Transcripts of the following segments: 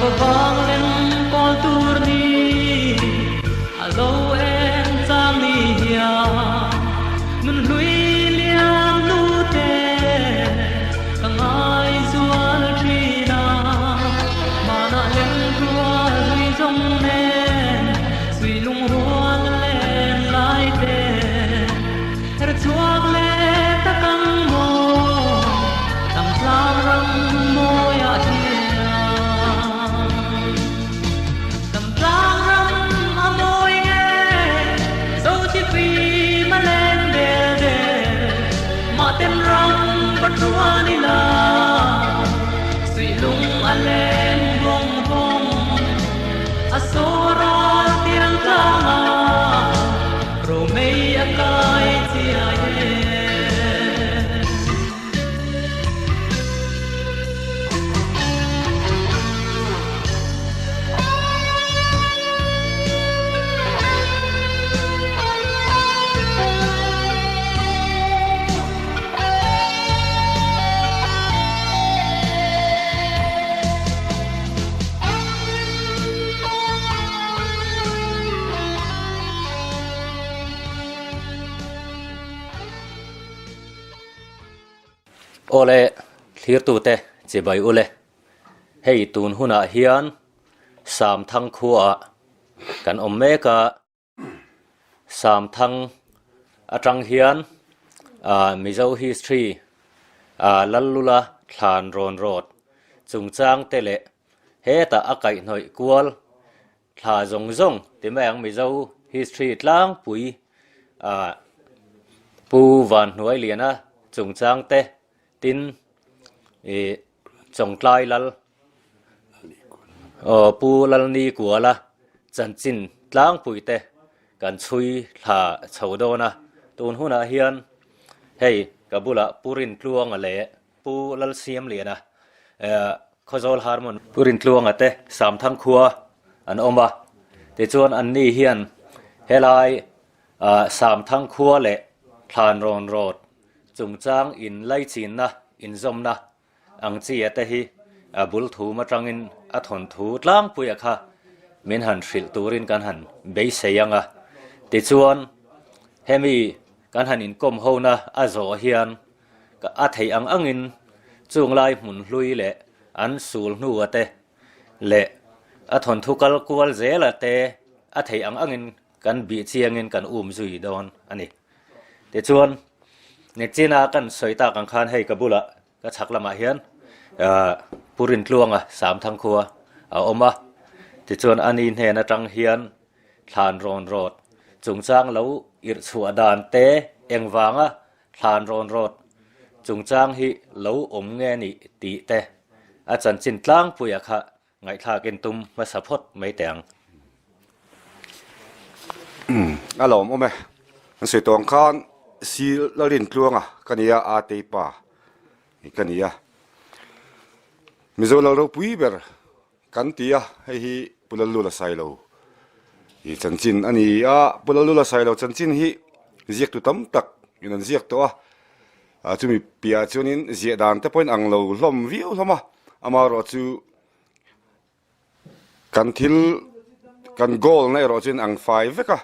Favang leng kawl tur ni a lo eng chang ni hian nun hlui liam nu te ka ngai zual thin a. Hmanah leng rual hlui zawng nen sui lung rual len lai te her chhuak leh tak ang maw dam tlang ram mawiah hian. Dam tlang ram a mawi nge Zothipui ma leng del del mahten ram pathuan ila suihlung a leng vawng vawng a sawral tiang tlanga Romei a kai chiai e. Awle thlirtute chibai ule, hei tun hunah hian Samthang khuaah kan awm mek a, Samthang atang hian ah Mizo history ah Lallula thlan rawn rawt chungchang te leh hetah a kaihhnawih kual Thla zawng zawng ti mai ang Mizo history tlangpui ah Pu Vanhnuailiana chungchang te tin ih Chawngtlai Lal aw Pu Lalnikuala chanchin tlangpui te kan chhui thla chho dawn a, tun hunah hian hei ka bulah Pu Rintluanga leh Pu Lalsiamliana Khawzawl Harmon Pu Rintluanga te Samthang khua an awm a, tichuan anni hian helai Samthang khua leh Thlanrawn Road chungchang in laichinna inzawmna ang chi a te hi a bul thum atangin a thawnthu tlangpuia kha min han hrilh turin kan han beisei ang a, tichuan hemi kan han inkawm hona a zawh hian A theih ang angin chung lai hmun hlui leh an sul hnua te leh a thawnthu kal kual zela te a theih ang angin kan bih chiangin kan um zui dawn a ni. Tichuan, Nichina kan sawi tak ang khan hei ka bulah ka chhak lamah hian Pu Rintluanga Samthang khua a awm a, tichuan ani hnen atang hian thlan rawn rawt chungchang lo irh chhuah dan te engvanga Thlan rawn rawt chungchang hi lo awm nge nih tih te a chanchin tlangpuia kha ngaihthlakin tum hmasa phawt mai teh ang. Umm a lawm awm e. An sawi tawng khan Sir Lalrintluanga ka nia a teipa ka nia. Mizo lal ropui ber Kan ti a, hei hi Pu Lallula Sailo i chanchin a ni a, Pu Lallula Sailo chanchin hi ziaktu tam tak in an ziak tawh a, chumi piahah chuanin ziah dan te pawhin ang lo hlawm viau hlawm a, amaherawhchu kan thil kan goal na erawh chuan ang fai vek a,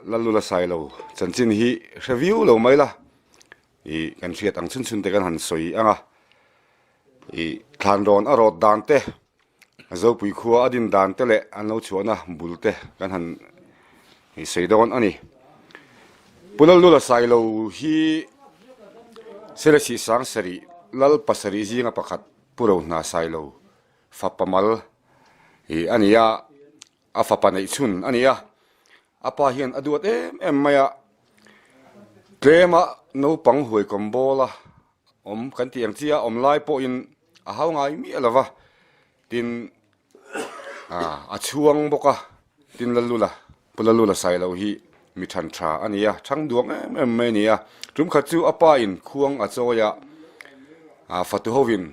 Lallula Sailo chanchin hi hre viau lo mai la, i kan hriat ang chhun chhun te kan han sawi ang a. Ih thlanrawn a rawt dan te, Zopui khua a din dan te leh an lo chhuahna bul te kan han sawi dawn a ni. Pu Lallula Sailo hi Selesih sang sarih Lal pasarih zinga pakhat Pu Rohna Sailo fapa mal ih a ni a, a fapa neih chhun a ni a, a pa hian a duat em em mai a, tlema naupang huaikawm bawla Awm kan tih ang chi a, awm lai pawhin a hau ngai miah lo va, tin a chhuang bawk a, tin Lalula, Pu Lalula Sailo hi mi than tha a ni a, thang duang em em mai a ni a, tum khat chu a pa in khuang a chawi a, fatu hovin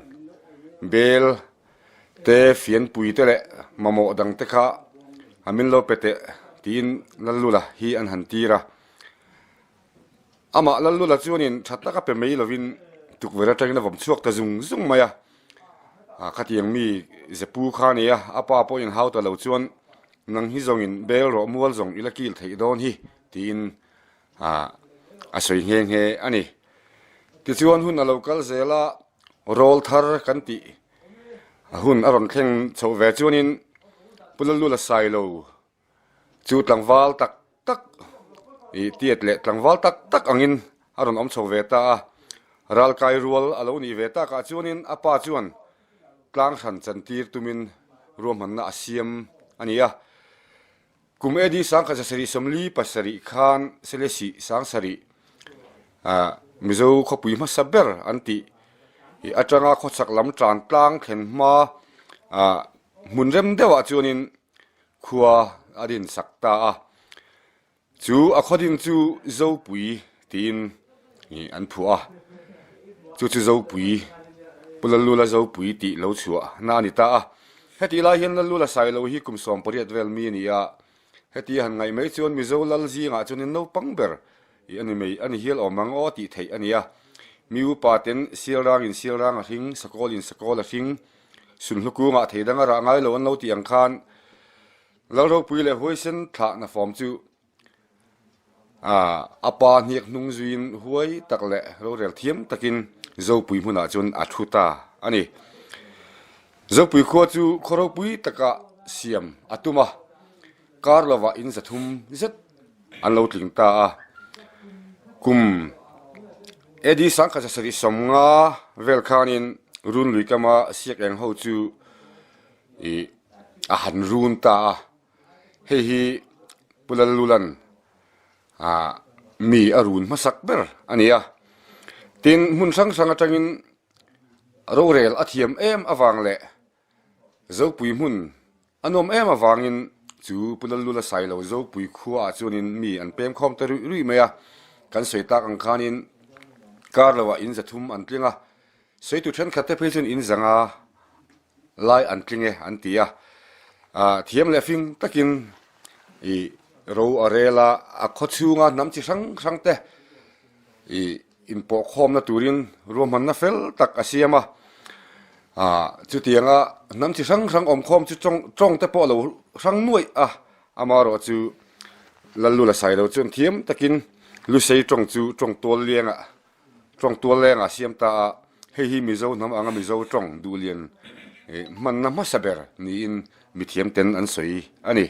bel te fianpui te leh mamawh dang te kha a min lo pe teh tiin Lalula hi an han tir a. Amah Lallula chuanin tha taka pe mai lovin tukverh atangin a vawm chhuak ta zung zung mai a, khatiang mi Zepu kha a ni a, a pa pawhin hau ta lo chuan nang hi zawngin bel rawh mual zawng i la kil theih dawn hi tiin a sawi nghe nghe a ni. Tichuan hun a lo kal zel a, rawl thar kan tih hun a rawn thleng chhoh ve chuanin Pu Lalula Sailo Chu tlangval tak tak ih tiat leh tlangval tak tak angin a rawn awm chho ve ta a, ralkai rual a lo nih ve takah chuanin a pa chuan tlang hran chantir tumin ruahmanna a siam a ni a. Kum AD 1747 khan Selesih Sangsarih ah Mizo khawpui hmasa ber an tih ih atanga khawchhak lam tan tlang thlen hma ah hmun rem deuhah chuanin Khua a din sak ta a, chu a khaw ding chu Zopui tiin an phuah a, chu chu Zopui, Pu Lallula Zopui tih lo chhuah na a ni ta a. Hetih lai hian Lallula Sailo hi kum 18 vel mi a ni a, heti a han ngaih mai chuan Mizo lal zingah chuanin naupang ber a ni mai a ni hial awm ang aw tih theih a ni a. Mi upa ten Sialrangin Sialrang a hring, Sakawlin Sakawl a hring, Sunhlu kungah thei dang a rah ngai lo an lo tih ang khan Lalropui leh huaisen thlahna fawm chu a pa hniak hnung zuiin huai tak leh rorel thiam takin Zopui hmunah chuan a thu ta a ni. Zopui khua chu khaw ropui taka siam a tum a, kar lovah in 300 zet an lo tling ta a. Kum AD 1750 vel khanin Runlui kama siak eng ho chu ih a han run ta a. Hei hi Pu Lallulan ah mi a run hmasak ber a ni a. Tin, hmun hrang hrang atangin rorel a thiam em avang leh Zopui hmun A nuam em avangin chu Pu Lallula Sailo Zopui khuaah chuanin mi an pem khawm ta ruih ruih mai a, kan sawi tak ang khanin kar loah in 300 an tling a, sawitu thenkhat te phei chuan in 500 lai an tling e an ti a, thiam leh fing takin ih ro a rel a, a khaw chhunga hnam chi hrang hrang te ih Inpawhkhawmna turin ruahmanna fel tak a siam a, chutianga hnam chi hrang hrang awmkhawm chu tawng te pawh a lo hrang nuaih a, amaherawh chu Lallula Sailo chuan thiam takin Lusei tawng chu tawng tual lengah tawng tual lengah a siam ta a, hei hi Mizo hnam anga Mizo tawng duhlian hmanna hmasa ber niin mithiam ten an sawi a ni.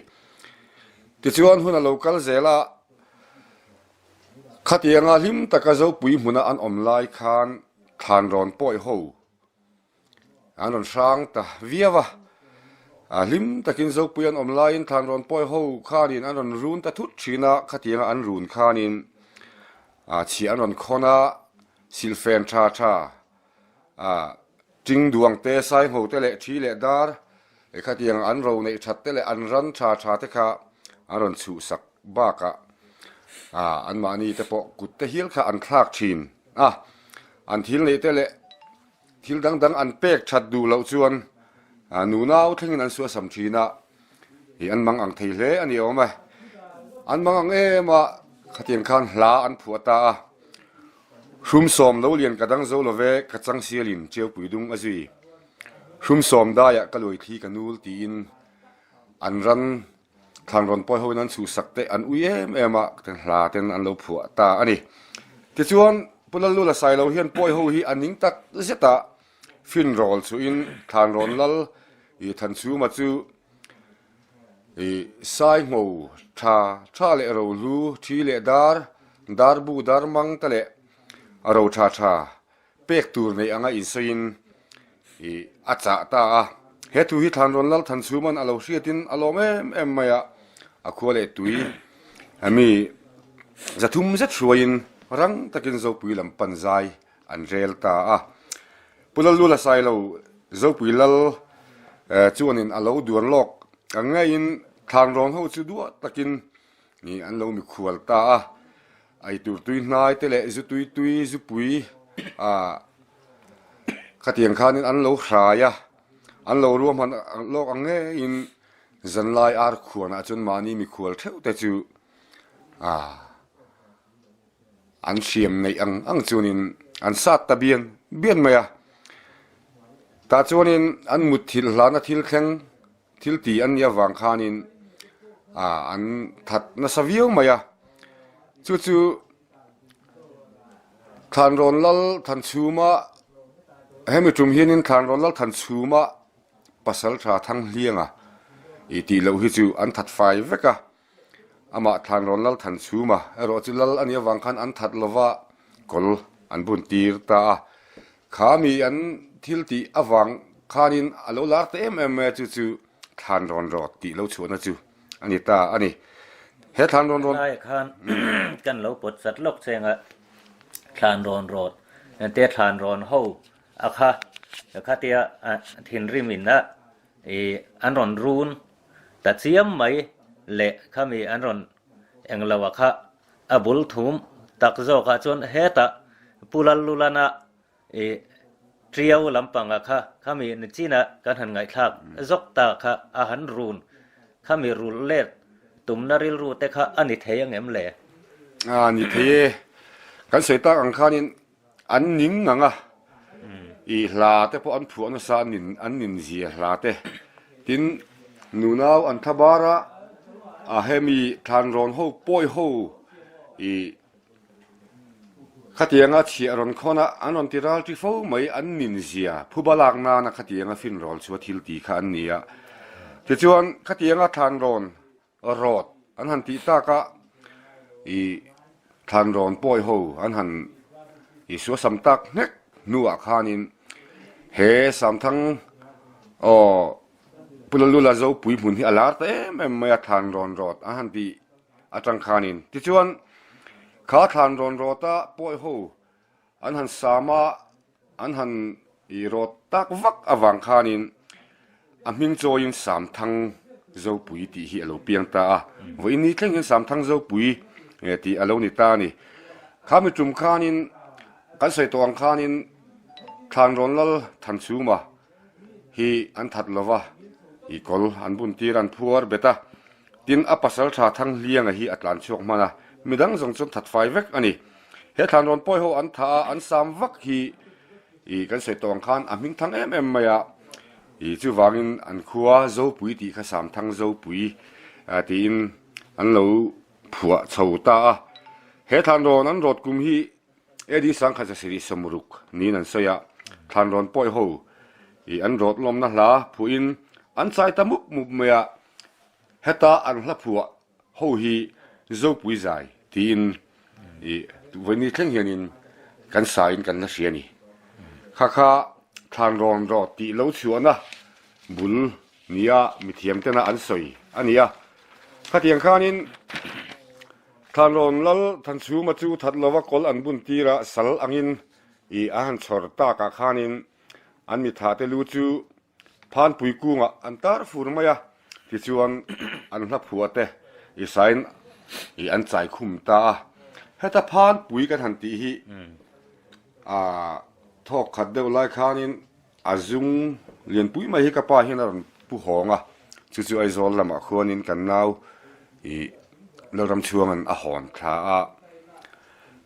Tichuan hun a lo kal zel a. Khatianga hlim taka Zopui hmuna an awm lai khan thlanrawn pawi ho an rawn hrang ta viau a. Hlim takin Zopui an awm laiin thlanrawn pawi ho khanin an rawn run ta thut thin a, khatianga an run khanin chhiah an rawn khawn a, silhfen tha tha ting duang te, saingho te leh thi leh dar Khatiang an ro neih that te leh an ran tha tha te kha an rawn chhuhsak bakah anmahni te pawh kut te hial kha an thlak thin a, an thil neih te leh thil dang dang an pek that duh loh chuan nunau thlengin an suasam thin a, ih an mang ang thei hle a ni awm e. An mang ang em a, khatiang khan hla an phuah ta a, Hrumsawm lo lian ka dang zo lo ve, ka chang sialin Cheupui dung a zui. Hrumsawm daiah ka luai thli ka nul tiin an ran thlan rawn pawi hoin an chhuhsak te an ui em em a, ten hla ten an lo phuah ta a ni. Tichuan, Pu Lallula Sailo hian pawi ho hi a ning tak zet a, finrawl chuhin thlan rawn lal i Thanchhuma chu i Saingho tha tha leh rohlu thi leh dar, darbu darmang te leh a ro tha tha Pek tur neih anga insawiin ih a chah ta a. He thu hi Thlanrawn Lal Thanchhuman a lo hriatin a lawm em em mai a, a khua leh tui a mi 300 zet hruaiin rang takin Zopui lam pan zai an rel ta a. Pu Lallula Sailo Zopui Lal chuanin a lo duan lawk ang ngeiin Thlanrawn ho chu duah takin ih an lo mikhual ta a. Eitur tui hnai te leh zu tui tui zupui ah khatiang khanin an lo hrai a, an lo ruahman lawk ang ngeiin zanlai ar khuanah chuan mahni mikhual theuh te chu ah an hriam neih ang ang chuanin an sat ta bian bian mai a. Tah chuanin an mutthilh hlana thil thleng thil ti an nih avang khanin an that nasa viau mai a. Chu chu Thlanrawn Lal Thanchhuma hemi tum hianin Thlanrawn Lal Thanchhuma pasal tha Thanghlianga i tih loh hi chu an that fai vek a. Amah Thlanrawn Lal Thanchhuma erawh chu lal a nih avang khan an that lova kawl an bun tir ta a. Kha mi an thil tih avang khanin a lo lar ta em em mai a, chu chu Thlanrawn rawt tih lo chhuahna chu a ni ta a ni. He Thlanrawn rawt. Helaiah khan kan lo pawt chat lawk cheng a, Thlanrawn rawt te Thlanrawn ho a kha khatia thinrim in a I an rawn run ta chiam mai leh khami an rawn englo a kha a bul thum tak zawkah chuan hetah Pu Lallulana i Tiau lampanga kha khami nichina kan han ngaihthlak zawk ta kha a han run khami rulh let tumna rilru te kha a ni thei angem le? A ni thei e. Kan sawi tak ang khanin An ning ngang a, i hla te pawh an phuah nasa an nin an nin zia hla te. Tin, nunau an thlabar a, a hemi thlanrawn ho pawi ho i khatianga chhiah rawn khawn a, an rawn ti ral ti fo mai an nin zia phuba lak nana khatianga finrawl chu a thil ti kha an ni a. Tichuan, khatianga thlanrawn Rawt an han tih tak a, i thlanrawn pawi ho an han i suasam tak hnek hnuah khanin he Samthang aw Pu Lalula Zopui hmun hi a lar ta em em mai a, thlanrawn rawt an han tih atang khanin. Tichuan kha thlanrawn rawta pawi ho an han sam a, An han i rawt tak vak avang khanin a hming chawiin Samthang Zopui tih hi a lo piang ta a, vawiin ni thleng hian Samthang Zopui tih a lo ni ta a ni. Kha mi tum khanin kan sawi tawh ang khanin Thlanrawn Lal Thanchhuma hi an that lova, i kawl an bun tir an phuar bet a, Tin, a pasal tha Thanghlianga hi a tlan chhuak hman a, midang zawng chuan that fai vek a ni. He thlanrawn pawi ho an thah a, an sam vak hi i kan sawi tawh ang khan a hming thang em em mai a, i chuvangin an khua Zopui tih kha Samthang Zopui tiin an lo phuah chho ta a. He thlanrawn an rawt kum hi AD 1000 60 niin an sawi a, thlanrawn pawi ho i an rawt lawmna hla phuahin an chai ta mup mup mai a, Heta an hla phuah ho hi Zopui zai tiin i vawiin thleng hianin kan sain kan la hria a ni. Kha kha Thlanrawn rawt tih lo chhuahna bul nia mithiam tena an sawi a ni a. Khatiang khanin Thlanrawn Lal Thanchhuma chu that lova kawl an bun tirah sal angin i a han chhawr takah khanin an mitha te lu chu Phanpui kungah an tar fur mai a, tichuan an hla phuah te i sain i an chai khum ta a. Heta phanpui kan han tih hi a thawk khat deuh lai khanin a zung lianpui mai hi ka pa hian a rawn pu hawng a, chu chu Aizawl lamah khuanin kan nau i Lalramchhuanga'n a hawn thla a.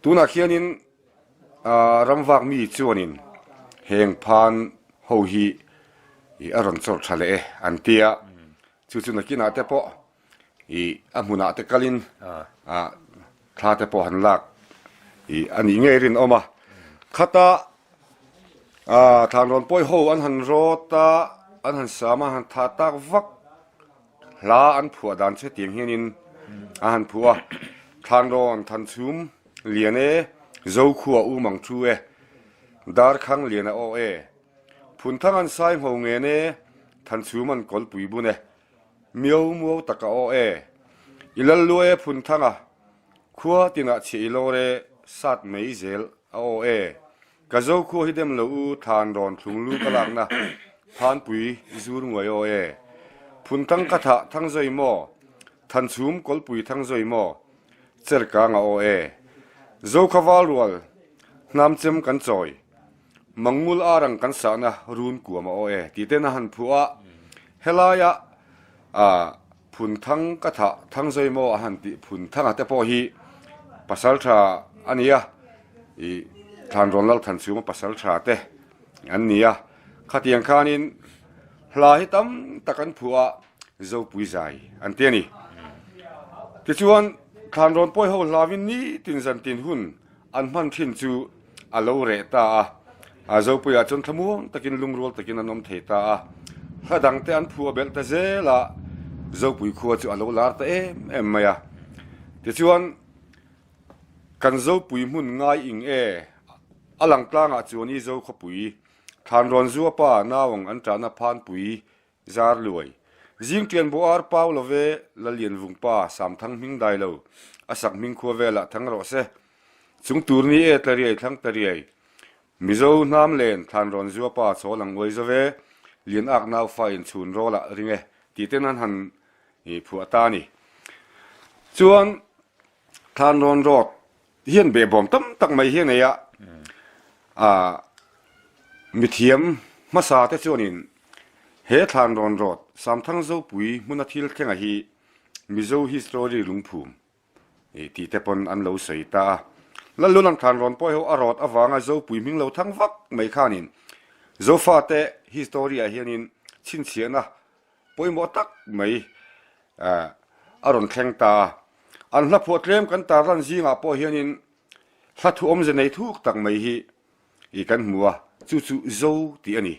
Tunah khianin Ramvak mi chuanin heng phan ho hi a rawn chawrh tha leh e an ti a, chu chu nakinah te pawh ih a hmunah te kalin thla te pawh han lak ih a nih ngei rinawm a. Khata thlanrawn pawi ho an han rawt a, an han sam a, an han thah tak vak Hla an phuah dan che tiang hianin a han phuah a, Thlanrawn Thanchhum lian e, Zokhua u mang thu e, Darkhang lian a aw e, Phunthang an sai ngho ngen e, Thanchhum an kawlpui bun e, Miau muau tak a aw e, I lal lua e Phunthanga, Khua tinah chhiah i lawr e, Sat mai zel a aw e, Ka zo khua hi dem lo u Thlan rawn thlung lu ka lakna Phanpui zur nguai aw e. Phun thang ka thah thang zoi maw Than chhum kawlpui thang zoi maw Cher ka nga aw e. Zo kha val rual hnam chem kan chawi Mangmul arang kan sahna run kuam a aw e tih ten a han phuah a. Helaia a Phun thang ka thah thang zoi maw a han tih phun thanga te pawh hi pasal tha a ni a. Ih Thlanrawn Lalthan chhunga pasal tha te an ni a. Khatiang khanin hla hi tam tak an phuah a, Zopui zai an ti a ni. Tichuan, Thlanrawn pawi ho hlauin nitin zantin hun an hman thin chu a lo reh ta a. A Zopuiah chuan thlamuang takin lungrual takin an awm thei ta a. Hla dangte an phuah belh ta zel a, Zopui khua chu a lo lar ta em em mai a. Tichuan, Kan Zopui hmun ngai ing e, a lang tlangah chuan i Zo khawpui, Thlanrawn Zuapa nauang an ṭahna phanpui Zar luai. Zing ṭian bawh ar pau lo ve, Lalian vung pa, Samthang hming dai lo, a sak hming khua velah thang rawh se. Chung tur ni e tla riai thlang ta riai. Mizo hnam len thlan rawn zua pa chawl ang uai zo ve, Lian ak nau fa in chhun rawl ah ring e, tih ten an han phuah ta a ni. Chuan thlan rawn rawt hian behbawm tam tak mai hi a nei a, ah mithiam hmasa te chuanin he thlan rawn rawt Samthang Zopui hmuna thil thlenga hi Mizo history lungphum tih te pawn an lo sawi ta a. Lallulang thlan rawn pawh ho a rawt avanga Zopui hming lo thang vak mai khanin Zofate history ah hianin chhinchhiahna pawimawh tak mai a rawn thleng ta a. An hla phuah tlem kan tarlan zingah pawh hianin hla thu awmze nei thuk tak mai hi i kan hmu a, chu chu Zo tih a ni.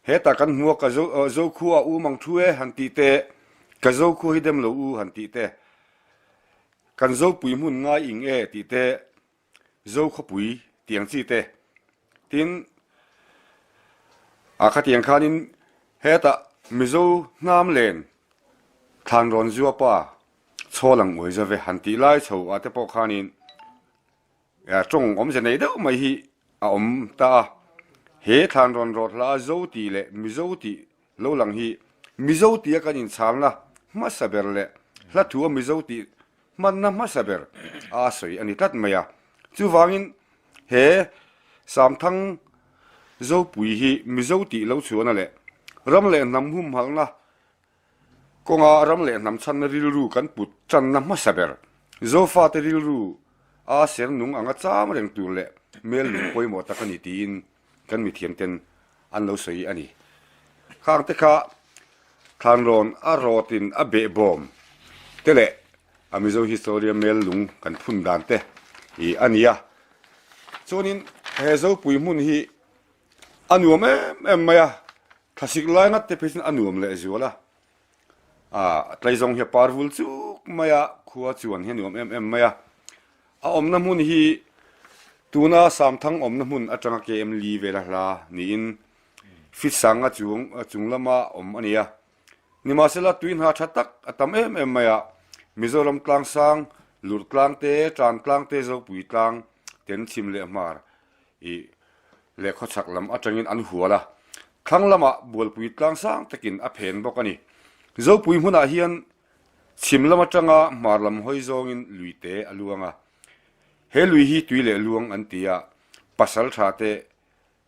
Hetah kan hmu a, ka Zo Zo khua a u mang thu e han tih te, ka Zo khua hi dem lo u han tih te, kan Zopui hmun ngai ing e tih te, Zo khawpui tih ang chi te. Tin, a khatiang khanin hetah Mizo hnam len thlan rawn zuapa chhawl ang uai zave han tih lai chho ah te pawh khanin tawng awmze nei deuh mai hi a awm ta a. He thlan rawn rawt hla a Zo tih leh Mizo tih lo lang hi Mizo tia kan inchhalna hmasa ber leh hla thu a Mizo tih Hmanna hmasa ber a sawi a ni tlat mai a. Chuvangin he Samthang Zopui hi Mizo tih lo chhuahna leh ram leh hnam humhalhna kawnga ram leh hnam chhanna rilru kan put tanna hmasa ber Zofate rilru a ser nung anga cham reng tur leh hmel lung pawimawh tak a ni tiin kan mithiamten an lo sawi a ni. Khangte kha Thlanrawn a rawtin a behbawm te leh a Mizo history a mel lung kan phun dan te hi a ni a. Chuanin he Zopui hmun hi a nuam em em mai a, thlasik lai ngat te phei chuan a nuam leh zual a. A tlaizawng hi a par vul chuk mai a, khua chuan hi a nuam em em mai a. A awmna hmun hi tuna Samthang awmna hmun atanga KM li vela hla niin Fit sanga chung chung lama awm a ni a. Nimahsela tui hna tha tak a tam em em mai a, Mizoram tlang sang, Lurh tlang te, Tan tlang te, Zopui tlang ten chhim leh hmar ih leh khawchhak lam atangin an hual a. Thlang lamah Bualpui tlang sang takin a phen bawk a ni. Zopui hmunah hian chhim lam atanga hmar lam hawi zawngin lui te a luang a. He lui hi tui leh luang an ti a, pasal tha te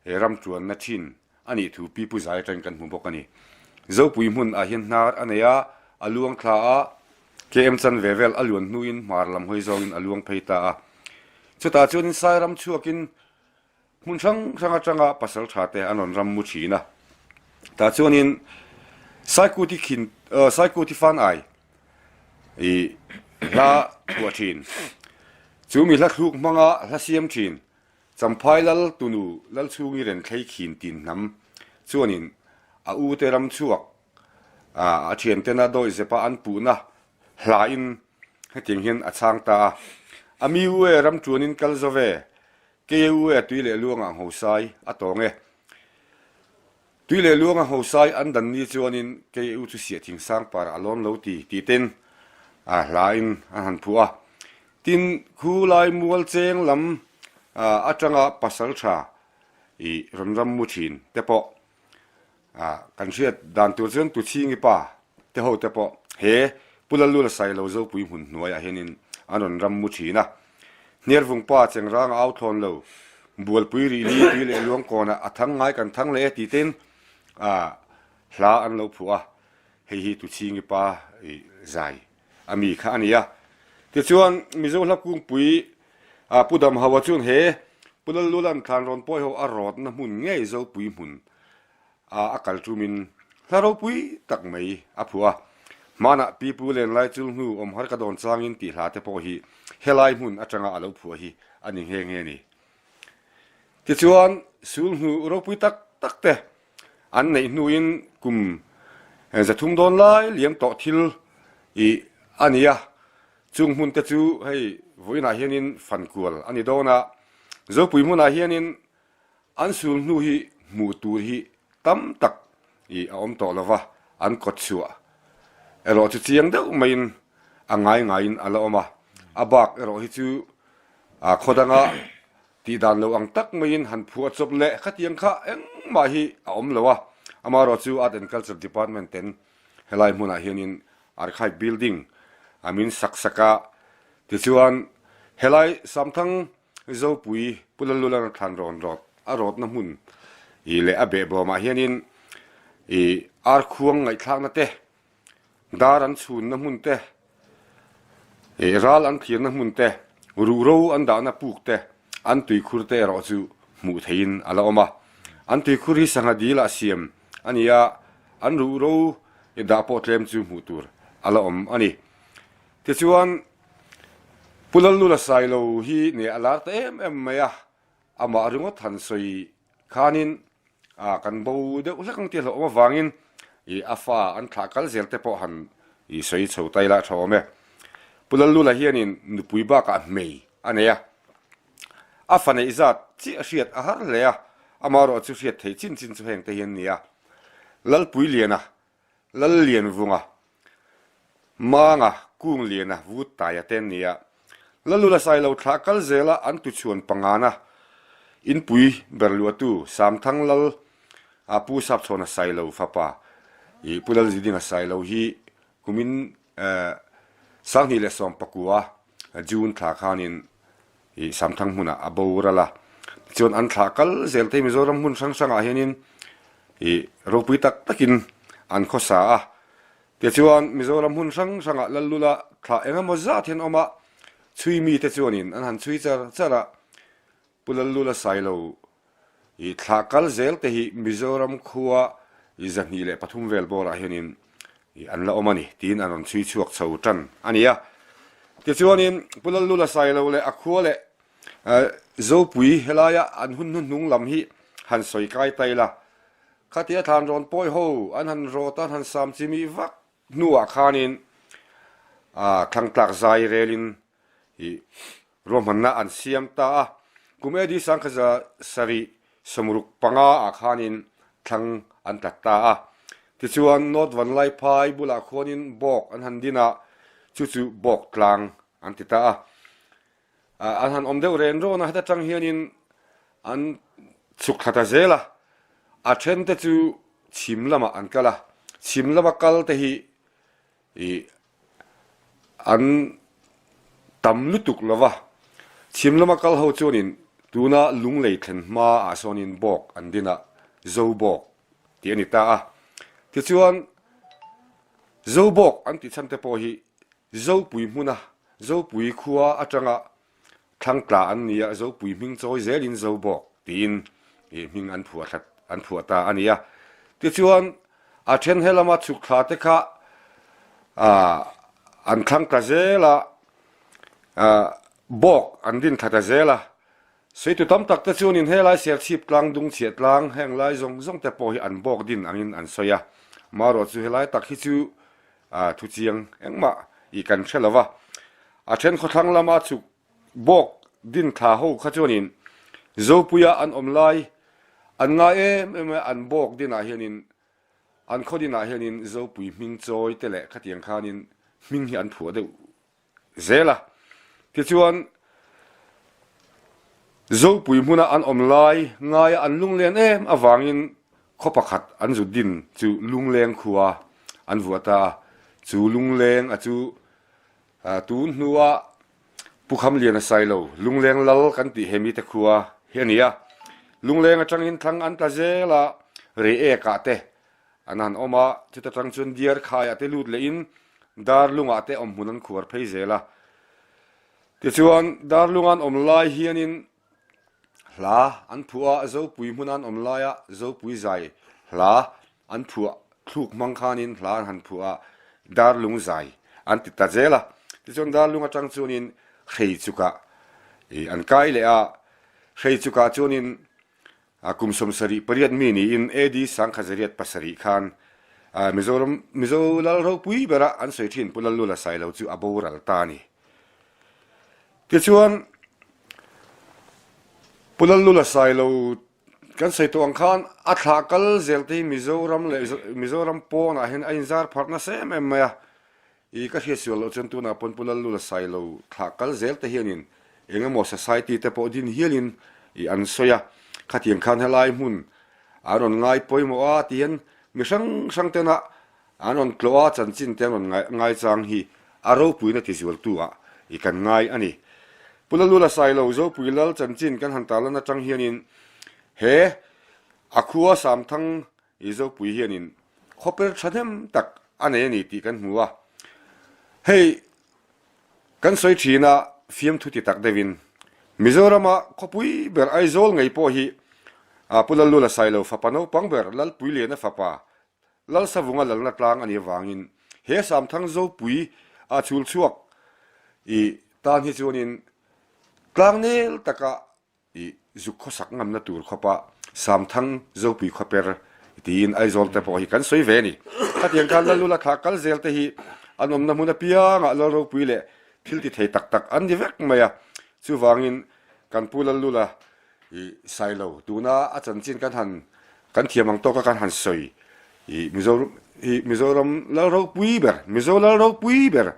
He ram tuanna thin a nih thu Pi Pu Zai atangin kan hmu bawk a ni. Zopui hmun ah hian hnar a nei a, a luang thla a, KM chan ve vel a luan hnuin hmar lam hawi zawngin a luang phei ta a. Chutah chuanin Sai ram chhuakin hmun hrang hrang atanga pasal tha te an rawn ram mu thin a. Tah chuanin Saikuti khin Saikuti fan ai i hla phuah thin. Chu mi hla thluk hmanga hla siam thin Champhai lal tunu Lalchhungi Renthlei khin tin hnam chuanin a ute ram chhuak a thiantena dawi zepa an puhna hlain hetiang hian a chhang ta a, A mi u e ram tuanin kal zo ve, kei e u e tui leh luangah nghosai a tawng e. Tui leh luanga nghosai an dan ni chuanin kei e u chu siah thing sang parah a lawn lo ti tih ten a hlain an han phuah a. Tin, khu lai mual cheng lam atanga pasal tha i rawn ram mu thin te pawh kan hriat dan tur chuan Tuchhingi pa te ho te pawh he Pu Lalula Sailo Zopui hmun hnuaiah hianin an rawn ram mu thin a. Hniarvung pa Chengranga au thlawn lo, Bualpui rih li tui leh luang kawnah a thang ngai kan thang leh e tih tein hla an lo phuah a, hei hi Tuchhingi pa i zai a mi kha a ni a. Tichuan, Mizo hla kungpui Pu Damhaua chuan he Pu Lallulan Thlanrawn Pawiho a rawtna hmun ngei Zopui hmun. A a kal tumin hla ropui tak mai a phuah a. Hmanah Pi Pu Lenlai chul hnu awm har ka dawn changin tih hla te pawh hi helai hmun atanga a lo phuah hi a ni nghe nghe ni. Tichuan sul hnu ropui tak tak te an neih hnuin kum 300 dawn lai liam tawh thil i a ni a. Chung hmun te chu hei vawiinah hianin fankual a ni dawn a. Zopui hmunah hianin An sul hnu hi hmuh tur hi tam tak i a awm tawh lo va, an kawt chhuah erawh chu chiang deuh maiin a ngai ngaiin a la awm a. A bak erawh hi chu a khaw danga tih dan lo ang tak maiin han phuah chawp leh khatiang kha engmah hi a awm lo a. Amaherawh chu Art and Culture Department ten helai hmunah hianin Archive Building a min sak sak a, tichuan helai Samthang Zopui Pu Lallulan a thlan rawn rawt a rawtna hmun i leh a behbawmah hianin i arkhuang ngaihthlakna te, dar an chhunna hmun te, i ral an thlirna hmun te, ruhro an dahna puk te, an tuikhur te erawh chu hmuh theihin a la awm a. An tuikhur hi sangha dil ah siam a ni a, an ruhro i dah pawh tlem chu hmuh tur a la awm a ni. Tichuan. Pu Lallula Sailo hi ne a lar ta em em mai a, amah ringawt han sawi khanin a kan bo deuh hlek ang tih a hlauhawm avangin i a fa an thlah kal zel te pawh han i sawi chho ta ila a tha awm e. Pu Lallula hianin nupui bakah hmei a nei a, a fa neih zat chiah hriat a har hle a, amaherawh chu hriat theih chin chin chu heng te hi an ni a, Lalpuiliana Lallianvunga, Manga, Kungliana, Vuttaia te an ni a. Lalula Sailo thlah kal zela an tuchhuan pangana inpui ber luahtu Samthang Lal a Pu Sapchhawna Sailo fapa i Pu Lalzidinga Sailo hi kumin 2019 June thla khanin I Samthang hmunah a boral a, tichuan an thlah kal zel te Mizoram hmun hrang hrangah hianin i ropui tak takin an khawsa a, tichuan Mizoram hmun hrang hrangah Lallula thlah eng emaw zat hian awm a, chhui mite chuanin an han chhui char char a, Pu Lallula Sailo I thlah kal zel te hi Mizoram khua i 203 vel bawrah hianin i an la awm a ni tiin an rawn chhui chhuak chho tan a ni a. Tichuanin Pu Lallula Sailo leh a khua leh Zopui helaia an hun hnuhnung lam hi han sawi kai ta ila, khatia thlan rawn pawi ho an han rawt a, an han sam chimih vak hnuah khanin thlangtlak zai relin I ruahmanna an siam ta a, kum AD 1765 ah khanin thlang an tlat ta a. Tichuan North Vanlaiphai bulah khuanin bawk an han din a, chu chu bawk tlang an ti ta a. An han awm deuh ren rawn a, heta tang hianin an chhuk thla ta zel a, a then te chu chhim lamah an kal a, chhim lama kal te hi I an tam lutuk lo va, chhim lama kal ho chuanin tuna lunglei thlen hma ah sawnin bawk an din a, Zo bawk tih a ni ta a. Tichuan Zo bawk an tih chhan te pawh hi Zopui hmuna Zopui khua atanga Thlang tla an ni a, Zopui hming chawi zelin Zo bawk tiin ih hming an phuah thlat an phuah ta a ni a. Tichuan a then he lama chhuk thla te kha ah an thlang tla zel a, ah bawk an din thla ta zel a. Sawitu tam tak te chuanin helai Serchhip tlang, Dungchhiah tlang heng lai zawng zawng te pawh hi an bawk din angin an sawi a. Marawh chu helai tak hi chu ah thuchiang engmah ih kan hre lo va. A then khawthlang lama chhuk bawk din thla ho kha chuanin Zopuia an awm lai an ngai em em a, an bawk dinah hianin an khaw dinah hianin Zopui hming chawi te leh khatiang khanin hming hi an phuah deuh zel a. Tichuan Zopui hmuna an awm lai ngaia an lunglen em avangin khaw pakhat an zut din chu Lungleng khua an vuah ta a, chu Lungleng a chu Tun hnua Pu Khamliana Sailo, Lungleng Lal kan tih he mite khua hi a ni a. Lungleng atangin thlang an tla zel a, Reiek-ah te an han awm a, chuta tang chuan Diarkhaiah te lut lehin Darlungah te awmhmun an khuar phei zel a. Tichuan Darlunga an awm lai hianin hla an phuah a, Zopui hmuna an awm laia Zopui zai. Hla an phuah thluk hmang khanin hla an han phuah a, Darlung zai an ti ta zel a. Tichuan Darlung atang chuanin Hreichukah ih an kai leh a, Hreichukah chuanin kum 78 mi niin AD 1907 khan Mizoram Mizo lal ropui bera an sawi thin Pu Lallula Sailo chu a boral ta a ni. Tichuan Pu Lallula Sailo Kan sawi tawh ang khan a thlah kal zel te hi Mizoram leh Mizoram pawnah hian a inzar pharh nasa em em mai a. I ka hriat sual loh chuan tunah pawn Pu Lallula Sailo thlah kal zel te hianin eng emaw society te pawh din hialin i an sawi a. Khatiang khan helai hmun an rawn ngai pawimawh a ti hian mi hrang hrang tena an rawn tlawh a chanchin te an rawn ngaichang hi a ropuina tizualtu ah i kan ngai a ni. Pu Lalula Sailo Zopui Lal chanchin kan han tarlan atang hianin he a khua Samthang i Zopui hianin khawper thahnem tak a nei a ni tih kan hmu a. Hei kan sawi thin a fiamthu ti tak deuhin Mizorama khawpui ber Aizawl ngei pawh hi Pu Lalula Sailo fapa naupang ber Lalpuiliana fapa Lalsavunga lalna tlang a nih avangin he Samthang Zopui a chhul chhuak i tan hi chuanin tlang nel taka i zuk khawsak ngamna tur khawpa Samthang Zopui khawper tiin Aizawl te pawh hi kan sawi ve a ni. Khatiang khan Lalula thlah kal zel te hi an awmna hmun apiangah Lalropui leh thil ti thei tak tak an ni vek mai a. Chuvangin kan Pu Lalula I Sailo, tuna a chanchin kan han kan thiam ang tawka kan han sawi i Mizo i Mizoram lal ropui ber, Mizo lal ropui ber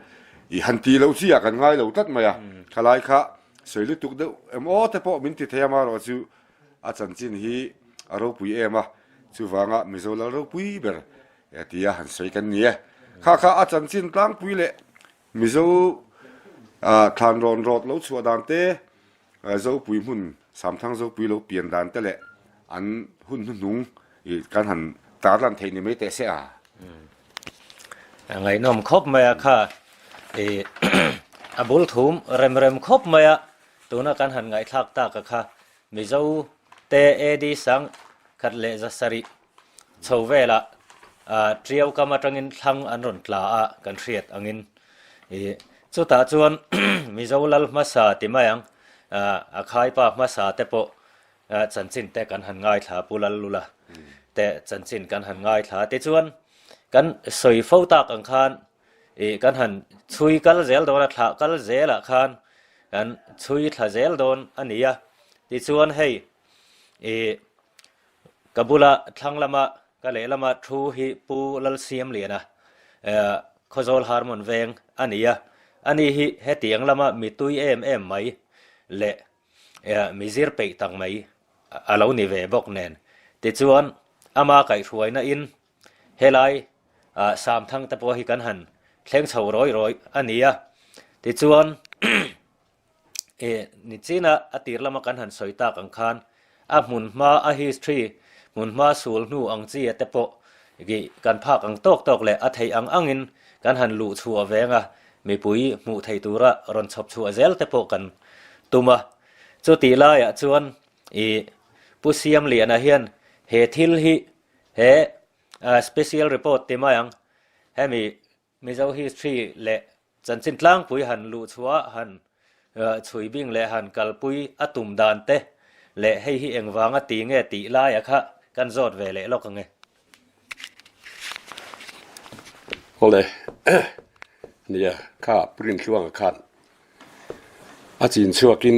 i han tih loh chi ah kan ngai lo tlat mai a, thalai kha sawi lutuk deuh em aw te pawh min ti thei a marawh chu a chanchin hi a ropui em a, chuvanga Mizo lal ropui ber tia han sawi kan ni e. Kha kha a chanchin tlangpui leh Mizo thlan rawn rawt lo chhuah dan te Zopui hmun, Samthang Zopui lo pian dan te leh an hun hnuhnung i kan han tarlan theih ni mai teh se a. A ngaihnawm khawp mai a kha i a bul thum rem rem khawp mai a, tuna kan han ngaihthlak tak a kha Mizo te AD sang khat leh 700 chho velah Tiau kam atangin thlang an rawn tla a kan hriat angin ih chutah chuan Mizo lal hmasa ti mai ang a khaipa hmasa te pawh chanchin te kan han ngaithla Pu Lallula te chanchin kan han ngaithla tichuan kan sawi fo tak ang khan ih kan han chhui kal zel dawn a thlah kal zelah khan kan chhui thla zel dawn a ni a tichuan hei ih Ka bula thlang lama ka lehlama thu hi Pu Lalsiamliana Khawzawl Harmon veng a ni a, ani hi hetiang lama mi tui em em mai leh mi zir peih tak mai a lo ni ve bawk nen. Tichuan, ama kaihhruaina in helai Samthang te pawh hi kan han thleng chho rawi rawi a ni a, tichuan, E, nichina a tir lama kan han sawi tak ang khan a hmunhma a history, hmunhma sul hnu ang chi a te pawh gi kan phak ang tawk tawk leh a theih ang angin kan han luh chhuah veng a, mipui hmuh theih tura rawn chhawp chhuah zel te pawh kan tum a. Chutih laiah chuan i Pu Siamliana hian he thil hi he special report ti mai ang, hemi Mizo history leh chanchin tlangpui han luh chhuah han chhui bing leh han kalpui a tum dan te leh hei hi engvanga ti nge tih laia kha kan zawt ve leh lawk ange. Awle, nia kha print hluanga khan a chin chhuakin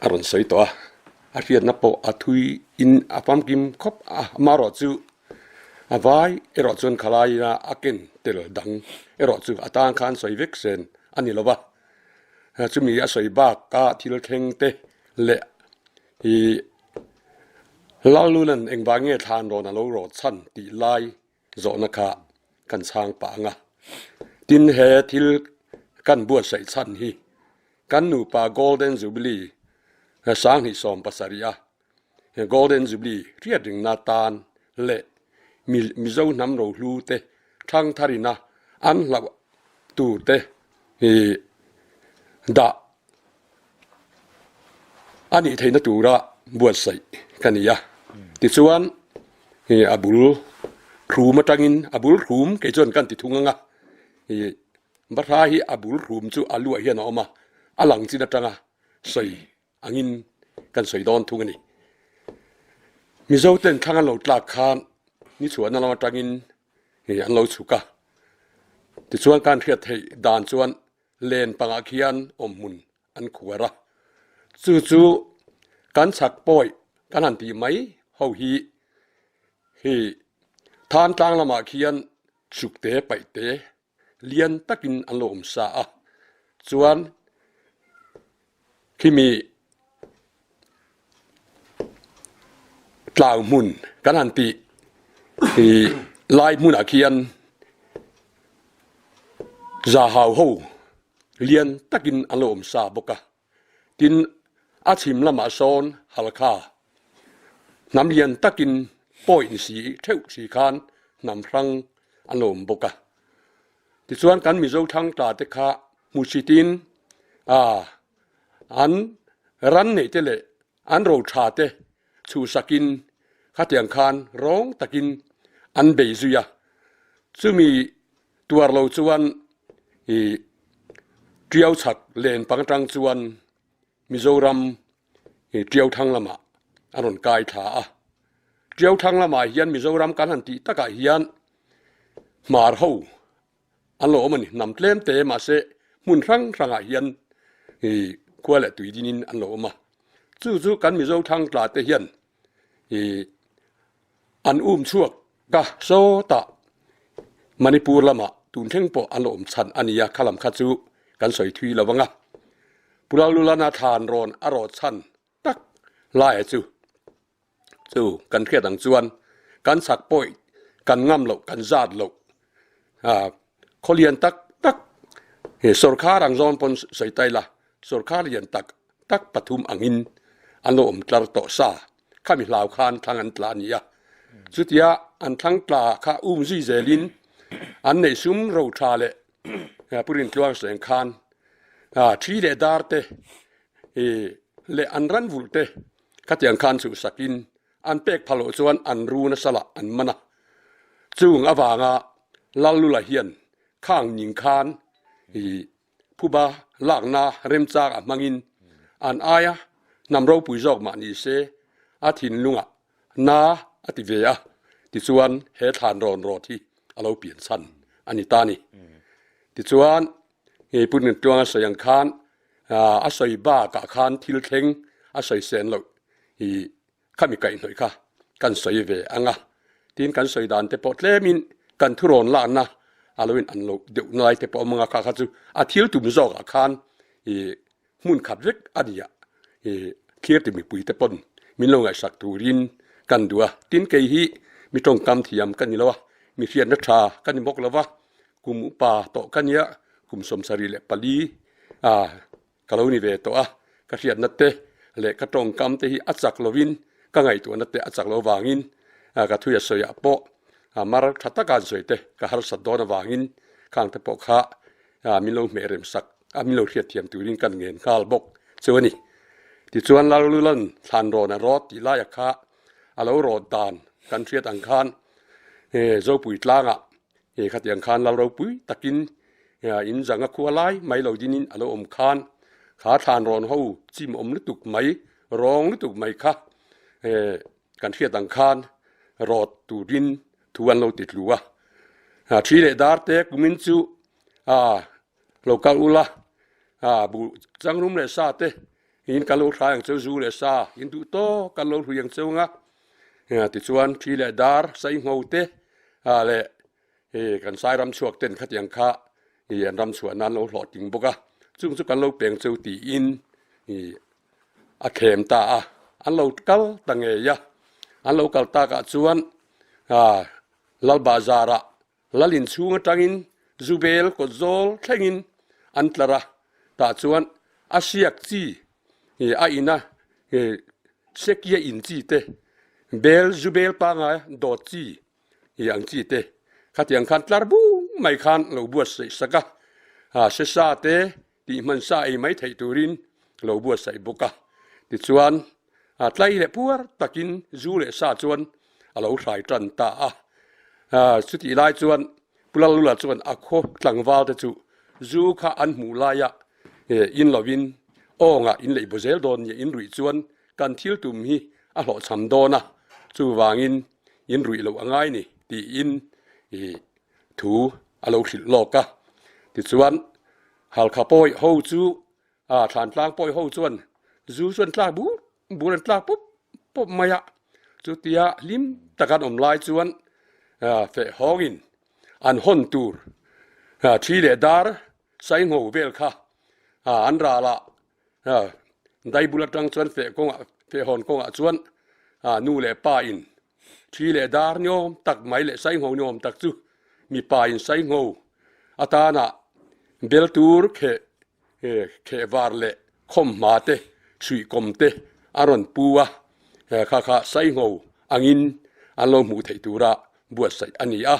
a rawn sawi tawh a, a hriatna pawh a thui in a famkim khawp a, amaherawhchu a vai erawh chuan khalaia a ken tel dang erawh chu a tan khan sawi vek sen a ni lo va, chumi a sawi baka thil thleng te leh ih Lallunan engvang nge thlan rawn a lo rawt chhan tih lai Zawhna kha kan chhang pah ang a. Tin, he thil kan buatsaih chhan hi kan nupa Golden Jubilee 2017 a Golden Jubilee hriatringna tan leh Mizo hnam rohlu te thangtharina an hlauh tur te hi dah a nih theihna tura buatsaih ka ni a. Tichuan. Hei a bul hrum atangin a bul hrum kei chuan kan ti thung ang a, ih Bahra hi a bul hrum chu a luah hian a awm a, a lang chin atanga sawi angin kan sawi dawn thung a ni. Mizo ten thlang an lo tlak khan ni chhuahna lam atangin hei an lo chhuk a, tichuan kan hriat theih dan chuan len pangah khian awmhmun an khuar a, chu chu kan chhak pawi kan han tih mai ho hi hei than tlang lamah khian chukte paihte lian takin an lo awm sa a, chuan khimi tlau hmun kan han tih ih lai hmunah khian zahau ho lian takin an lo awm sa bawk a, tin a chhim lamah sawn Halkha hnam lian takin pawi ni si theuh si khan hnam hrang an lo awm bawk a. Tichuan kan Mizo thangtla te kha hmuhsitin ah an ran neih te leh an ro tha te chhuhsakin khatiang khan rawng takin an bei zui a, chumi tuar lo chuan ih Tiau chhak len pang atang chuan Mizoram ih Tiau thlang lamah a rawn kai thla a, Tiau thlang lamah hian Mizoram kan han tih takah hian hmar ho An lo awm a ni. Hnam tlem te mahse hmun hrang hrangah hian ih khua leh tui dinin an lo awm a. Chu chu kan Mizo thangtla te hian ih an um chhuak ka sawtah Manipur lamah tun thleng pawh an lo awm chhan a ni a, kha lam kha chu kan sawi thui lo ang a. Pulalulana thlan rawn a rawt chhan tak laia chu Chu kan hriat ang chuan kan chak pawih kan ngam loh kan zat loh ah khaw lian tak tak he sawrkhar ang zawn pawn sawi ta ila sawrkhar lian tak tak pathum angin an lo awm tlar tawh sa khami hlau khan thlang an tla a ni a chutia an thlang tla kha um zui zelin an neih sum ro tha leh Pu Rintluang seng khan ah thi leh dar te ih leh an ran vulh te Khatiang khan chhuhsakin an pek pha loh chuan an ru nasa lah an man a. Chung avanga Lallula hian khang ning khan i phuba lakna remchang a hmangin an aia hnam ropui zawk mah ni se a thinlungah na a ti ve a, tichuan he thlan rawn rawt hi a lo pian chhan a ni ta ni. Tichuan ngei Pu Nintluanga sawi ang khan A sawi bakah khan thil thleng a sawi sen loh i khami kaihhnawih kha kan sawi ve ang a, tin kan sawi dan te pawh tlemin kan thurawn lakna a lo in an loh deuh ngai te pawh a awm ang a, kha kha chu a thil tum zawkah khan i hmun khat vek a ni a, i thlir ti mipui te pawn min lo ngaihsak turin kan duh a, tin kei hi mi tawngkam thiam ka ni lo a, mi hriatna tha ka ni bawk lo va, Kum upa tawh ka nia, kum 74 a ka lo ni ve tawh a, ka hriatna te leh ka tawngkam te hi a chak lovin ka ngaihtuahna te a chak lo vangin ka thui a sawiah pawh mar tha taka an sawi te ka harsat dawn avangin khang te pawh kha min lo hmeh rem sak a, min lo hriatthiam turin kan ngen nghal bawk chu a ni. Tichuan Lallulan thlan rawn a rawt tih laia kha a lo rawt dan kan hriat ang khan Zopui tlangah He khatiang khan lal ropui takin in zanga khua lai mai lo dinin a lo awm khan kha thlan rawn ho chim awm lutuk mai, rawng lutuk mai kha kan hriat ang khan rawt turin thu an lo ti tlu a. Thi leh dar te kumin chu lo kal ula, buh changrum leh sa te in kan lo hrai ang cheu, zu leh sa in duh tawk kan lo hlui ang cheu ang a. Tichuan thi leh dar saingho te leh kan sai ram chhuak ten khatiang kha an ram chhuah nan lo hlawhtling bawk a, chung chu kan lo peng cheu tiin a thlem ta a, an lo kal ta ngei a, an lo kal takah chuan Lal Bazar-ah Lal inchhung atangin Zubel kawt zawl thlengin an tlar a, tah chuan a hriak chi a in a, Sekia in chi te, bel Zubel pangai dawt chi ang chi te khatiang khan tlar bung mai khan lo buatsaih sak a, sesa te tih hmansa ei mai theih turin lo buatsaih bawk a. Tichuan, tlai leh puar takin zu leh sa chuan a lo hrai tan ta a. Chutih lai chuan Pu Lalula chuan a khaw tlangval te chu zu kha an hmuh laia in lovin awngah in leih baw zel dawn nia in ruih chuan kan thil tum hi a hlawhchham dawn a, chuvangin in ruih loh a ngai ni tiin thu a lo hrilh lawk a. Tichuan Halkha pawi ho chu Thlantlang pawi ho chuan zu chu an tlak bur bur an tlak pawp pawp mai a, chutia hlim tak an awm lai chuan feh hawngin an hawn tur thi leh dar saingho vel kha an ral a, daibul atang chuan feh kawngah feh hawn kawngah chuan nu leh pa in thi leh dar ni awm tak mai leh saingho ni awm tak chu mipa in saingho atana bel tur kheh He khehvar leh khawmhma te, suihkawm te a rawn pu a, kha kha saingho angin an lo hmuh theih tura buatsaih a ni a.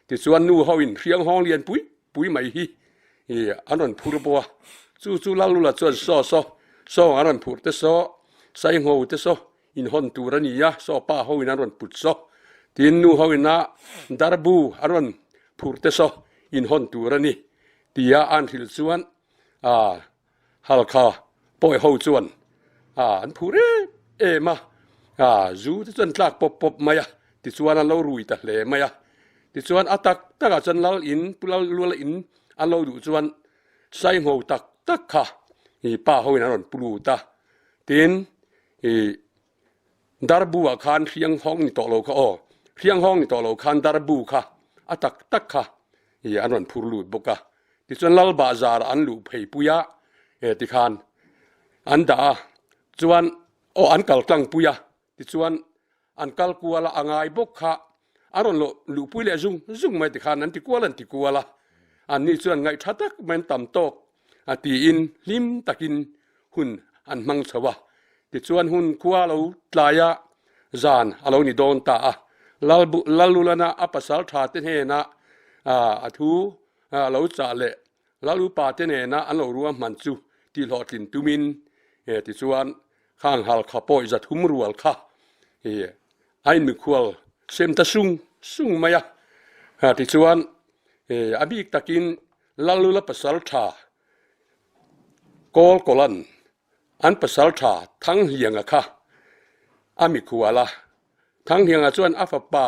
Tichuan nu hoin hrianghawng lian pui pui mai hi an rawn phur bawk a, chu chu Lalula chuan saw saw sawng an rawn phurh te saw, saingho te saw inhawn tur a ni a, saw pa hoin an rawn put saw, tin nu hoin a darbu an rawn phurh te saw inhawn tur a ni. Tia an hrilh chuan Halkha pawi ho chuan an phu rem em a, zu te chuan tlak pawp pawp mai a, tichuan an lo rui ta hle mai a. Tichuan a tak takah chuan lal in, Pu Lal Luala in an lo duh chuan Saingho tak tak kha pa hoin an rawn pu lut a, tin Darbu ah khan hrianghawng ni tawh lo kha aw, hrianghawng ni tawh lo khan darbu kha a tak tak kha i an rawn phur lut bawk a. Tichuan Lal Bahzar an luh phei pui a, e tikhan an dah a, chuan aw an kal tlang pui a, tichuan an kal kual a, a ngai bawk kha an rawn lawh luh pui leh zung zung mai tikhan an ti kual an ti kual a, anni chuan ngaihtha tak mai an tam tawk a tiin hlim takin hun an hmang chho a, tichuan hun khua lo tlai a, zan a lo ni dawn ta a. Lalulana a pasal tha te hnena a thu a lo chah leh Lal upa te nena an lo ruahman chu tihhlawhtlin tumin tichuan khang halkha pawh 300 rual kha a inmikhual sem ta sung sung mai a. Tichuan a bik takin Lalula pasal tha Kawl Kawlan an pasal tha Thanghlianga kha a mikhual a, Thanghlianga chuan a fapa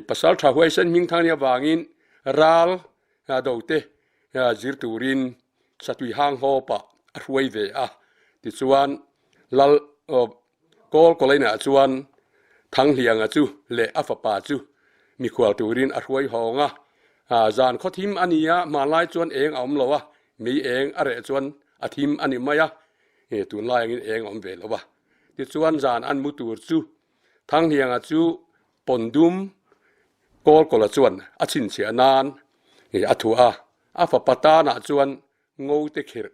pasal tha huaisen hming Thanghliang avangin ral do te zir turin Satui hang hawpah a hruai ve a, tichuan Lal Kawl Kawlainah chuan Thanghlianga chu leh a fapa chu mikhual turin a hruai hawng a. Zan khaw thim a ni a, hmanlai chuan eng a awm lo a, mei eng a reh chuan a thim a ni mai a, tunlai angin eng a awm ve lo a. Tichuan zan an mu tur chu Thanghlianga chu pawn dum Kawl Kawla chuan a chhinchhiah nan a thuah a, a fapa tanah chuan ngo te khirh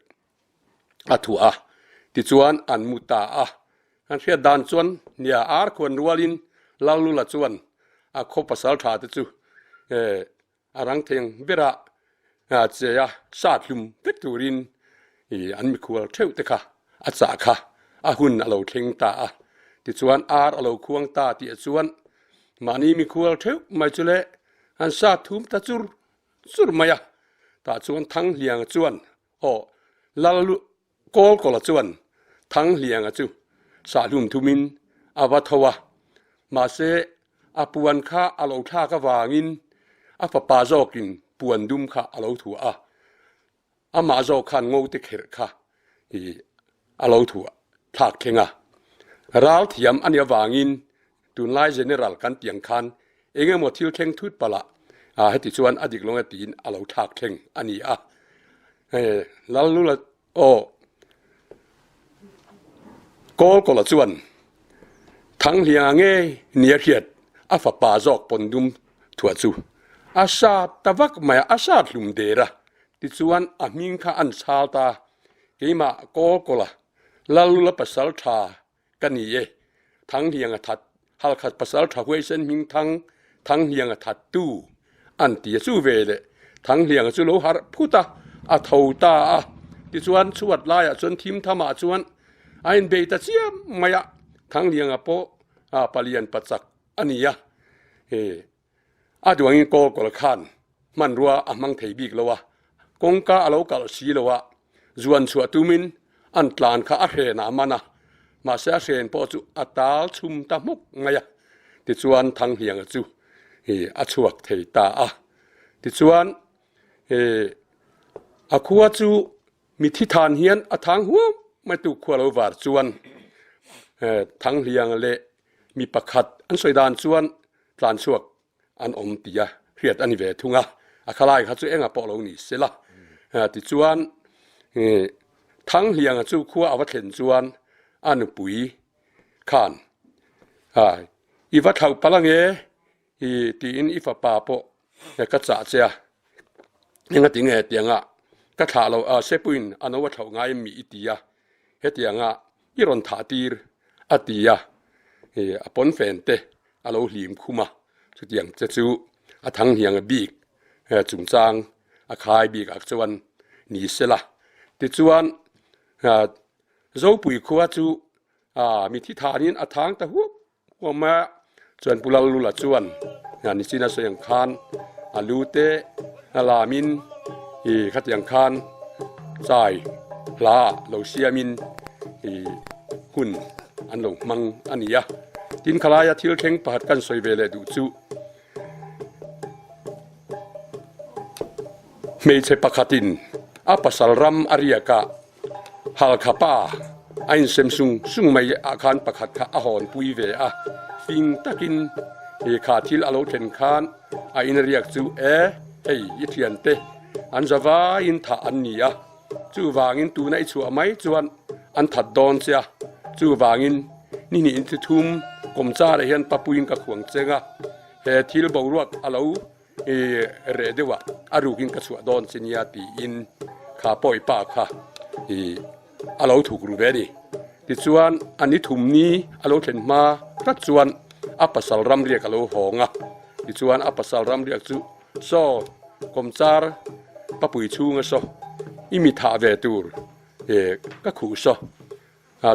a thuah a, tichuan an mu ta a. An hriat dan chuan nia ar khuan rualin Lalula chuan a khaw pasal tha te chu a rang theng bera che a sat hlum vek turin an mikhual theuh te kha a chah kha a hun a lo thleng ta a. Tichuan ar a lo khuang ta tih chuan mahni mikhual theuh mai chu le an sat thum ta chur chur mai a. Tah chuan Thanghlianga chuan Aw, Lal Kawlkawla chuan Thanghlianga chu sahlum thumin a va tho a, mahse a puan kha a lo thlak avangin a fapa zawkin puan dum kha a lo thuah a, amah zawk khan ngote kherh kha a lo thuah thlak thleng a. Ral thiam a nih avangin Tunlai General kan tih ang khan eng emaw thil thleng thut palh ah heti chuan a dik lo nge tiin a lo thlak thleng a ni a. Lalnula aw Kawlkawla chuan Thanghlianga ngei nia hriat a fapa zawk pawn dum thuah chu a sat ta vak mai a, a sat hlum der a, tichuan a hming kha an chhal ta, keimah Kawlkawla Lalnula pasal tha Ka ni e, Thanghlianga that, Halkhat pasal tha huaisen hming thang, Thanghlianga that tu an ti a chu ve leh Thanghlianga chu lo harh phut a, a tho ta a. Tichuan chhuat laiah chuan thim thamah chuan a inbei ta chiam mai a, Thanghlianga pawh palian pachak. a ni a, a duangin kawlkawl khan hmanrua a hmang thei bik lo a, kawngka a lo kalh si lo a, zuan chhuah tumin an tlan kha a hren ah a man a, mahse a hren pawh chu a tal chhum ta hmuk mai a, tichuan Thanghlianga chu a chhuak thei ta a, tichuan a khua chu Mi thi than hian a thang huam mai tu khua lo var chuan Thanghliang leh mi pakhat an sawi dan chuan tlan chhuak an awm tia hriat a ni ve thung a, a khalai kha chu enga pawh lo ni se la. Tichuan Thanghlianga chu khua a va thlen chuan a nupui khan i va thlauh palh ange i tiin i fapa pawh ka chah che a, engatinge hetianga ka thlah lo a sepuiin a no a thlauh ngai em mi i ti a, hetianga i rawn thah tir a ti a, a pawnfen te a lo hlim khum a, chutiang che chu a thang hniang bik chungchang a khai bik ah chuan ni sela tichuan Zopui khua chu mithi thanin a thang ta huap Awma chuan Pu Lallula chuan Nichina sawi ang khan a lu te a lamin i khatiang khan chai hla lo siamin i hun an lo hmang a ni a. Tin khalaia thil thleng pakhat kan sawi ve leh duh chu hmeichhe pakhatin a pasal ram a riak a. Halkha pa a insem sung sung mai ah khan pakhat kha a hawn pui ve a, fing takin he kha thil a lo thlen khan a inriak chu e, hei i thiante an za vaiin thah an ni a, chuvangin tuna i chhuah mai chuan an that dawn che a, chuvangin ni hnih in thi thum kawmchar ah hian papuiin ka khuang cheng a, he thil boruak a lo I reh deuh ah a rukin ka chhuah dawn che nia tiin kha pawi pa kha i a lo thuk ru ve a ni. Tichuan a ni thum ni a lo thlen hma hrat chuan a pasal ramriak a lo hawng a, tichuan a pasal ramriak chu saw kawmchar papui chhunga saw i mi thah ve tur e ka khuh saw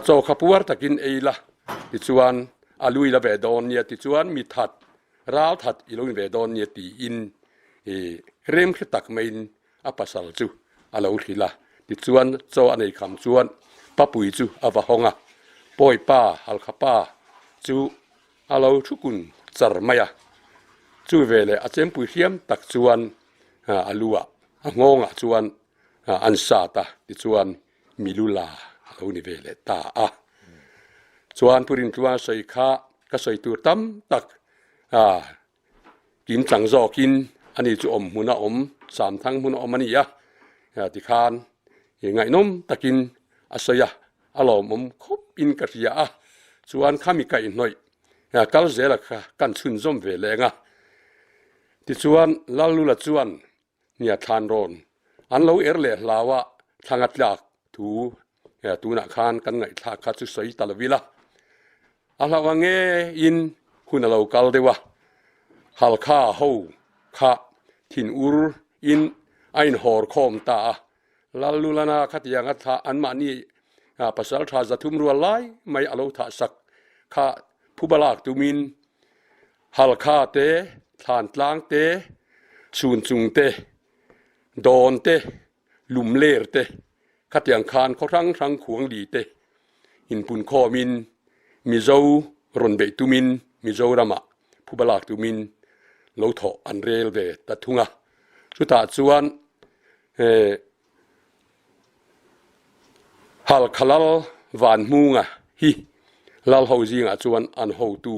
chaw kha puar takin ei la tichuan a lui la ve dawn nia tichuan mi that Ral that i lo in ve dawn nia tiin i rem hre tak maiin a pasal chu a lo hrilh a. Tichuan chaw a nei kham chuan Papui chu a va hawng a, Pawi pa, Halkha pa chu a lo thu kun char mai a. Chu veleh a chempui hriam tak chuan a lu ah, a nghawngah chuan an sat a, tichuan Milula a lo ni ve leh ta a. Chuan Pu Rintluanga sawi kha ka sawi tur tam tak a kim chang zawkin ani chu awm hmun a awm, Samthang hmun a awm a ni a, tikhan ngaihnawm takin a sawi a, a lawmawm khawp in ka hria a. Chuan khami kaihhnawih kal zela kha kan chhunzawm ve leng a. Tichuan Lallula chuan Nia thlan rawn an lo er leh hlau a, thlang a tlak thu tunah khan kan ngaihthlak kha chu sawi ta lo ila. A hlauh ang nge in hun a lo kal deuh a, Halkha ho kha thin ur in a inhawr khawm ta a, Lallulana khatiang a thlah anmahni pasal tha 300 rual lai mai a lo thah sak kha phuba lak tumin Halkha te, Thlantlang te, Chhunchung te, Dawn te, Lumler te, khatiang khan khaw hrang hrang khuangli te inpunkhawmin Mizo rawn beih tumin Mizoramah phuba lak tumin lo thawh an rel ve ta thung a. Chutah chuan Halkha Lal Vanhmunga hi Lal ho zingah chuan an hotu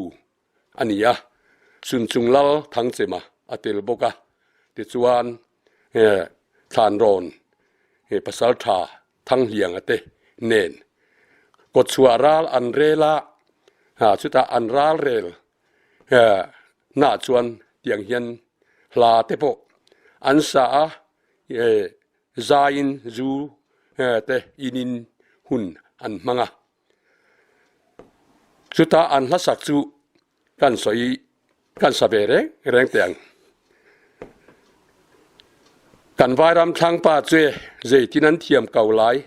a ni a, Sunchung Lal Thangchema a tel bawk a, tichuan Thlanrawn pasal tha Thanghlianga te nen kawtchhuah ral an rel a, chutah an ral rel nah chuan tiang hian hla te pawh an sa a, zaiin zu te inin hun an hmang a. Chutah an hlasak chu kan sawi kan sa ve reng reng teh ang. Kan vairam thlangpa chu e zeitin an thiam ko lai,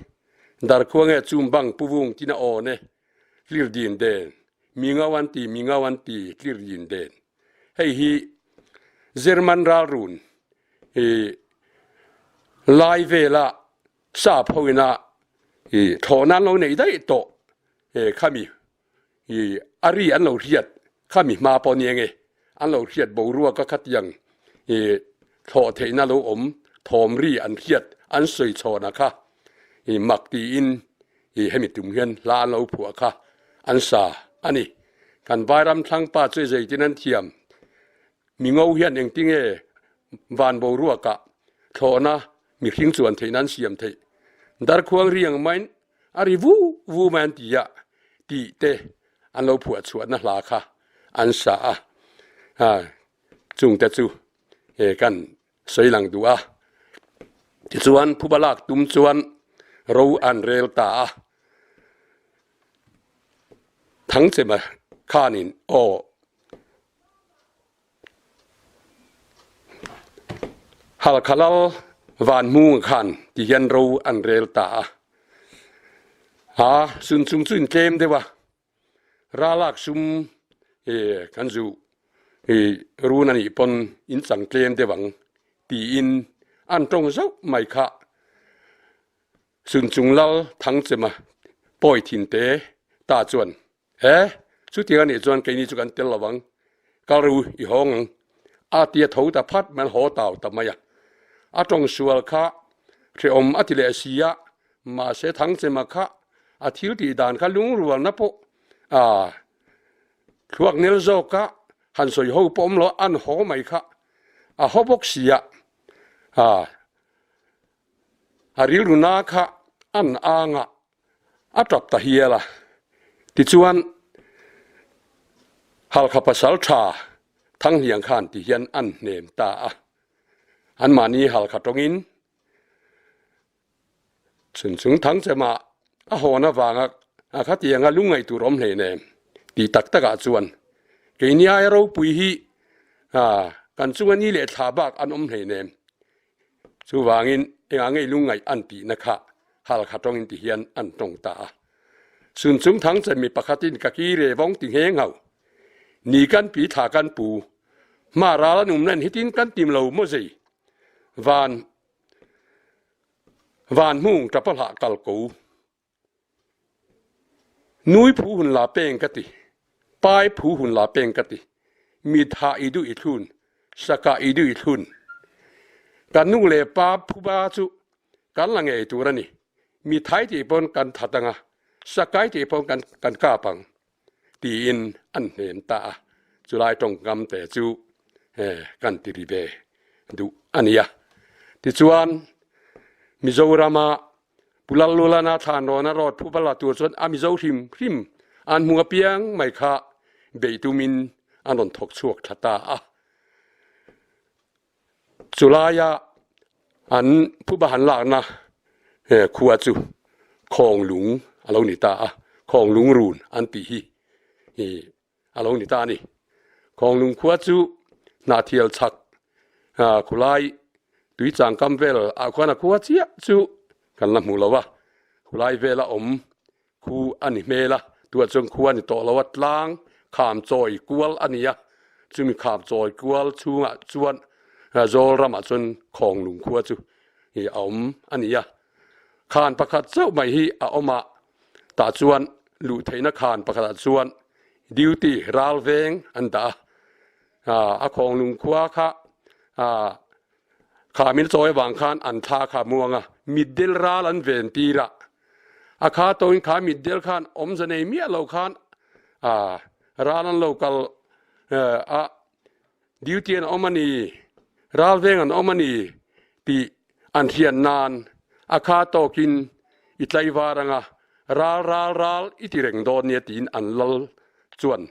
darkhua nge chum bang puvung tin a awn e, hlir din den. Mi ngau an ti, mi ngau an ti tlir yin den. Hei hi German ralrun i lai vela sap hoina i thlawhna an lo neih daih tawh khami i a ri an lo hriat khami hma pawh nia nge an lo hriat boruak a khatiang i thlawh theihna lo awm thawm ri an hriat an sawi chhawn a kha i mak tiin i hemi tum hian hla an lo phuah kha an sa a ni. Kan vairam thlangpa chu zeitin an thiam Mingo hian engtinge van boruakah thlawhna mihring chuan theihna an siam theih darkhuang ri ang maiin A ri vu vu mai an ti a, tih te an lo phuah chhuahna hla kha an sa a, chungte chu kan sawi lang duh a. Tichuan phuba lak tum chuan ro an rel ta a, Thangchema khanin aw Halkha lal van hmung khan ti hian ro an rel ta a. Ha sun chung chu in tlem deuh a, ralak sum e kan zu e run a nih pawn in chang tlem deuh ang tiin an tawng zauh mai kha. Sun chung lal Thangchema pawi thin te ta chuan He, chutiang a nih chuan keini chu kan tel lo ang, kal ru i hawng ang, a ti a tho ta phat mai an haw tau ta mai a. A tawng sual kha hrehawm a ti leh si a, mahse Thangchema kha a thil tih dan kha lungrualna pawh a thluak nel zawk a, han sawi ho pawh awm lo an haw mai kha a haw bawk si a, a rilru na kha an ang a. A tap ta hial a. Tichuan, Halkha pasal tha Thanghliang khan ti hian an hnem ta a. Anmahni Halkha tawngin chhunchung Thangchemah a hawn avanga a khatianga lungngaih tur awm hlei nem tih tak takah chuan keini aia ropui hi kan chunga ni leh thla bak an awm hlei nem. Chuvangin engah ngei lungngaih an tihna kha Halkha tawngin ti hian an tawng ta a. Sunchung thangchen mi pakhatin ka ki re vawng ti nghe ngau. Ni kan pi thla kan pu. Hma ral an um nen hitin kan tim lo maw zei. Van van hmung tapa hlah kal ko. Nui phu hun la peng ka ti, pai phu hun la peng ka ti, mitha i duh i thlun, saka i duh i thlun. Kan nu le pa phuba chu kan la ngei tur a ni. Mithai tih pawn kan that ang a, sakai tih pawn kan kan kap ang tiin an hnem ta a. Chulai tawngkam te chu kan ti ri ve duh a nia. Tichuan Mizorama Pu Lallulana thlanrawna rawt phuba la tur chuan a Mizo hrim hrim an hmuh apiang mai kha beih tumin an rawn thawk chhuak tha ta a. Chulaia an phuba han lakna khua chu Khawnglung a lo ni ta a, Khawnglung run an tih hi a lo ni ta a ni. Khawnglung khua chu Hnahthial chhak khulai Tuichang kam vel ah khuan a khua chiah chu kan la hmu lo a, khulai vela awm khu a ni hmel a, tuah chuan khu a ni tawh lo a, tlang kham chawi kual a ni a, chumi kham chawi kual chhungah chuan Zawl ramah chuan Khawnglung khua chu a awm a ni a, khan pakhat chauh mai hi a awm a, tah chuan luh theihna khan pakhatah chuan duty ral veng an dah a, a Khawnglung khua kha Kha min chawi avang khan an thla kha muang a, mitdel ral an ven tir a. A kha tawhin kha mitdel khan awmze nei miah lo khan ral an lo kal a, duty an awm a ni, ral veng an awm a ni tih an hriat nan a kha tawkin i tlaivar anga ral ral ral i ti reng dawn nia tiin an lal chuan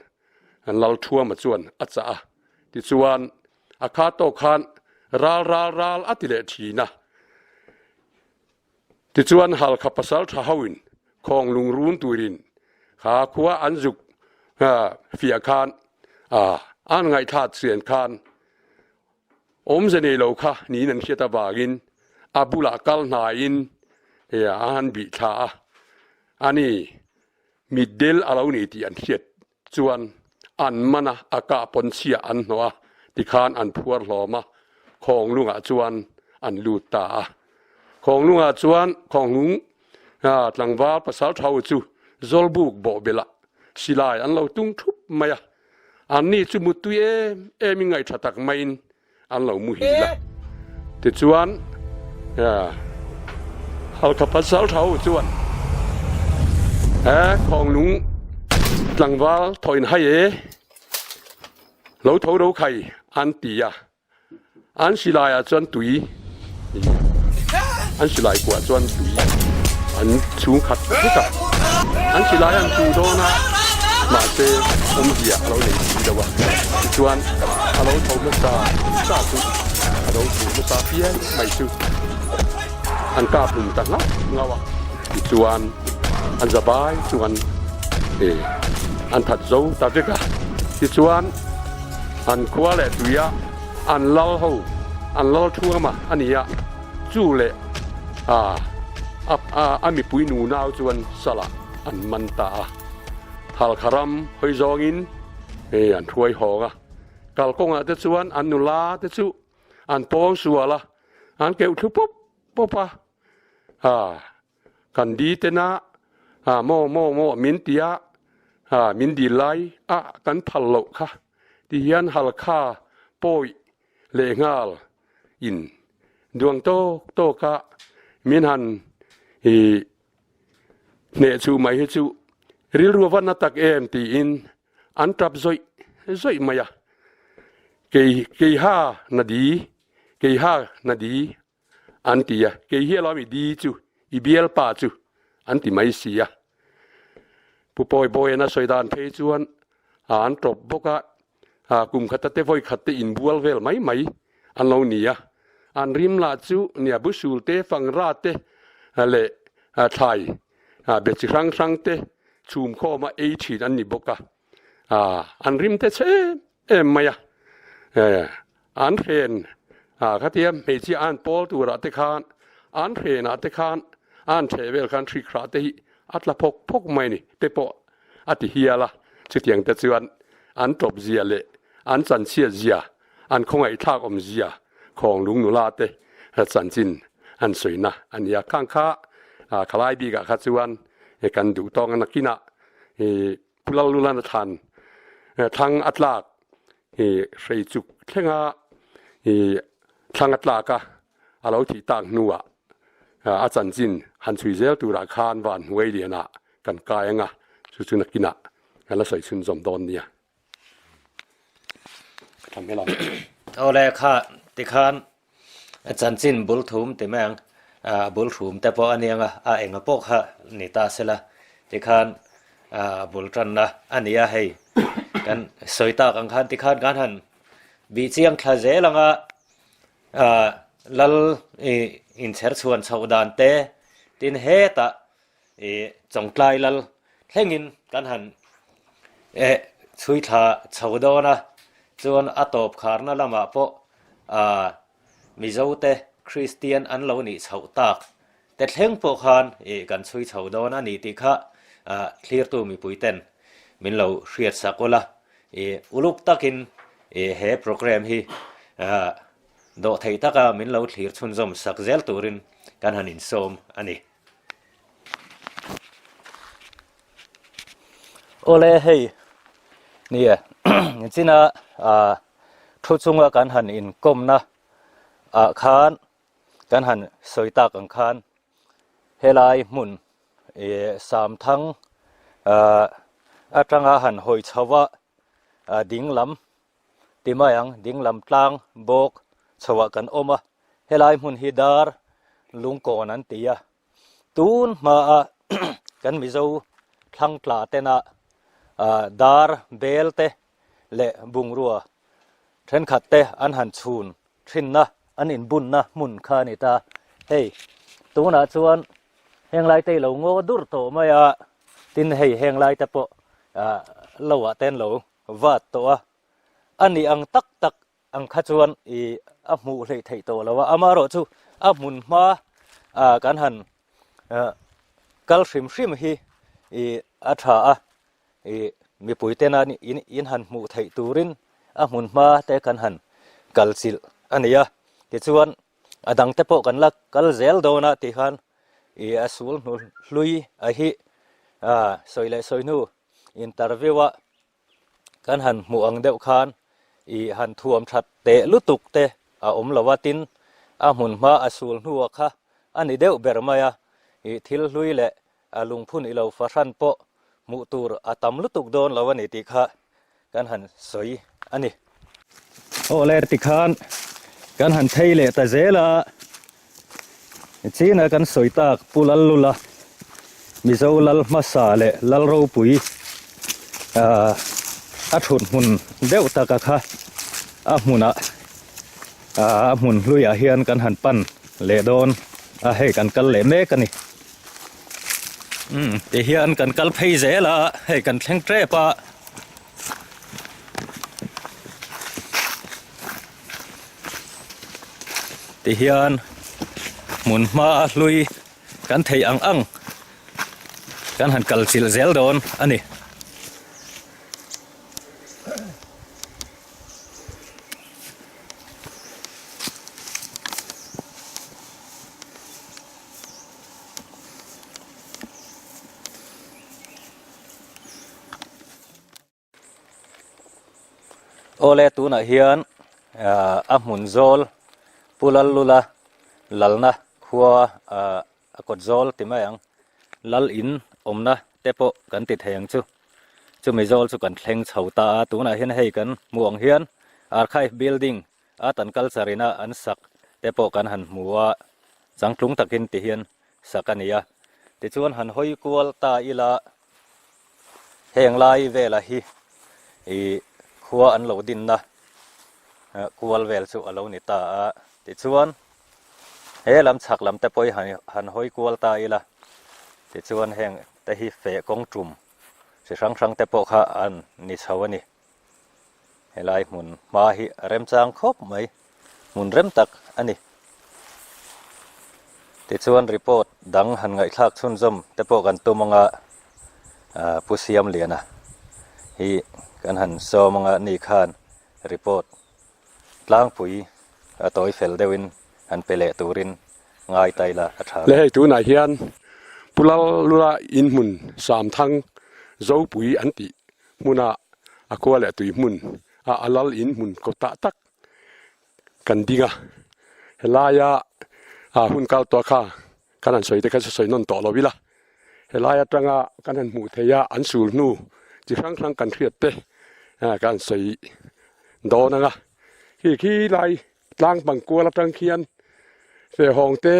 an lal thuama chuan a chah a. Tichuan A kha tawk khan ral ral ral a ti leh thin a. Tichuan Halkha pasal tha hoin khawng lungrun turin kha khua an zuk fiah khan an ngaihthlak chian khan awmze nei lo kha niin an hriat avangin a bulah kal hnaiin a han bih thla a, ani mitdel a lo ni tih an hriat. Chuan an man a, a kah pawn chhia an hnawh a, tikhan an phuar hlawm a, Khawnglungah chuan an lut ta a. Khawnglungah chuan Khawnglung tlangval pasal tha chu Zawlbuk bawhbelh ah silai an lo tung thup mai a, anni chu muttui em em in ngaih tha tak maiin an lo muhil a. Tichuan Halkha pasal tha ho chuan he Khawnglung tlangval thawin hai e, lo tho ro khai an ti a. An silaiah chuan tui an silai kuah chuan tui an chhung khat vek a, an silai an chu dawn a, mahse awmzia a lo nei si lo a, tichuan a lo tho hmasa sa chu a lo tho hmasa pian mai chu an kap hlum ta ngauh ngauh a, tichuan an za bai chuan an that zo ta vek a, tichuan. An khua leh tuia an lal ho, an lal thuama a ni a, chu leh a a mipui nunau chuan salah an man ta a. Halkha ram hawi zawngin an hruai hawng a, kalkawngah te chuan an nula te chu an pawng sual a, an keuh thlu pawp pawp a. Kan di tena a maw maw maw min tia a min dil lai a kan phal loh kha ti hian Halkha pawi leh nghal in duang tawk tawk a min han i hneh chu mai hi chu rilru a va na tak em tiin an tap zawih zawih mai a kei keiha na di keiha na di An ti a, kei hi alawm i di chu, i bialpa chu an ti mai si a. Pu Pawi Bawian a sawi dan phei chuan a an tawp bawk a, a kum khata te vawi khat te inbual vel mai mai an lo ni a. An rim lah chu nia busul te, fangra te leh thlai be chi hrang hrang te chhum khawma ei thin an ni bawk a. An rim te chhe em em mai a. An hren ah khatia hmeichhia an pawl turah te khan an hrenah te khan an theh vel khan hrik hrah te hi a tla phawk phawk mai ni te pawh a ti hial a, chutiang te chuan an tawp zia leh an chanchhiat zia, an khawngaihthlak awm zia khawng lung nula te chanchin an sawina a ni a. Khang kha khalai bikah kha chuan kan duh tawng a nakinah Pu Lallulan a thlan thlang a tlak i hrei chuk thlenga i thlang a tlak a, a lo thih tak hnuah a chanchin han chhui zel turah khan van hnuai lianah kan kai anga chu chu nakinah kan la sawi chhunzawm dawn nia. Ka tham helam. Awle kha tikhan chanchin bul thum ti mai ang, a bul hrum te pawh a nia nga, a enga pawh kha ni ta sela tikhan a bul tanna a ni a hei kan sawi tak ang khan tikhan kan han bih chiang thla zel anga lal inchher chhuan chhoh dan te tin hetah I Chawngtlai lal thlengin kan han eh chhui thla chho dawn a, chuan a tawp kharna lamah pawh ah Mizote Kristian an lo nih chhoh tak te thleng pawh khan ih kan chhui chho dawn a ni tih kha ah thlirtu mipuiten min lo hriat sak ula, ih uluk takin ih he programme hi ah dawhtheih taka min lo thlir chhunzawm sak zel turin kan han insawm a ni. Awle hei nia nichina ah thu chunga kan han inkawmna ah khan kan han sawi tak ang khan helai hmun ih Samthang ah atanga han hawi chho a ah ding lam ti mai ang ding lam tlang bawk chho ah kan awm a helai hmun hi dar lungkawn an ti a tun hmaa kan mizo thlang tla tena ah dar bel te leh bungrua thenkhat te an han chhun thinna an inbunna hmun kha a ni ta hei tunah chuan heng lai te i lo ngaw dur tawh mai a tin hei heng lai te pawh ah lo ah te an lo vat tawh a a nih ang tak tak ang kha chuan ih a hmuh hleih theih tawh lo a, amaherawh chu a hmun hma ah kan han ah kal hrim hrim hi ih a tha a ih. mipui tena in han hmuh theih turin a hmun hma te kan han kal chilh a ni a. Tichuan a dang te pawh kan la kal zel dawn a tih khan ih a sul hnu hlui a hi sawi leh sawi hnu interview a kan han hmuh ang deuh khan ih han thuam that teh lutuk te a awm lo a, tin a hmun hma a sul hnuah kha a ni deuh ber mai a, ih thil hlui leh a lungphun i lo fahran pawh hmuh tur a tam lutuk dawn lo a ni tih kha kan han sawi a ni. Aw le tikhan kan han thei leh ta zel a, China kan sawi tak Pu Lallula, Mizo Lal hmasa leh Lal ropui a thut hmun deuh taka kha a hmunah a hmun hluiah hian kan han pan leh dawn a, hei kan kal leh mek a ni. Umm tihian kan kal phei zel a, hei kan thleng tep a. Tihian hmun hma a hlui kan theih ang ang kan han kal chilh zel dawn a ni. Awle tunah hian a hmun zawl Pu Lallula lalna khua a kawt zawl ti mai ang lal in awmna te pawh kan ti thei ang chu chumi zawl chu kan thleng chho ta a tunah hian hei kan hmuh ang hian archive building art and culture ina an sak te pawh kan han hmu a changtlung takin ti hian sak a ni a tichuan han hawi kual ta ila. Heng lai vela hi ih khua an lo dinna kual vel chu a lo ni ta a, tichuan he lam chhak lam te pawh hi han hawi kual ta ila, tichuan heng te hi feh kawng tum chi hrang hrang te pawh kha an ni chho a ni. Helai hmun hma hi a remchang khawp mai, hmun rem tak a ni. Tichuan report dang han ngaihthlak chhunzawm te pawh kan tum anga Pu Siamliana hi kan han sawm anga ni khan report tlangpui a tawi fel deuhin han pe leh turin ngai ta ila a tha. Le hei tunah hian Pu Lalula inhmun Samthang Zopui an tih hmuna a khua leh tui hmun a a lal in hmun ko tah tak kan ding a helaia a hun kal tawh kha kan han sawi te kha chu sawi nawn tawh lo ila helai atanga kan han hmuh theih a an sul hnu chi hrang hrang kan hriat te kan han sawi dawn ang a khi khi lai tlang bang kual atang khian fehawng te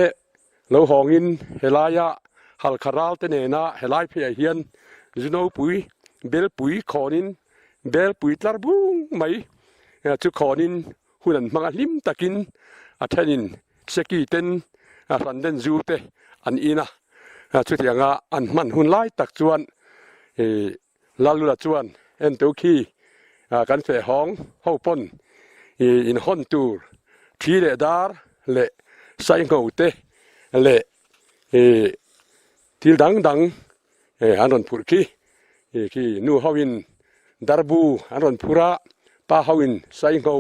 Lo hawngin helaia halkha ral te nena helai pheiah hian Zunopui belpui khawnin belpui tlar bung mai chu khawnin hun an hmang a hlim takin a thenin seki ten hran den zu te an in a, chutianga an hman hun lai tak chuan Lalula chuan entu khi kan feh hawng ho pawn in hawn tur thi leh dar leh saingho te leh thil dang dang an rawn phurh khi khi nu ho in darbu an rawn phur a pa ho in saingho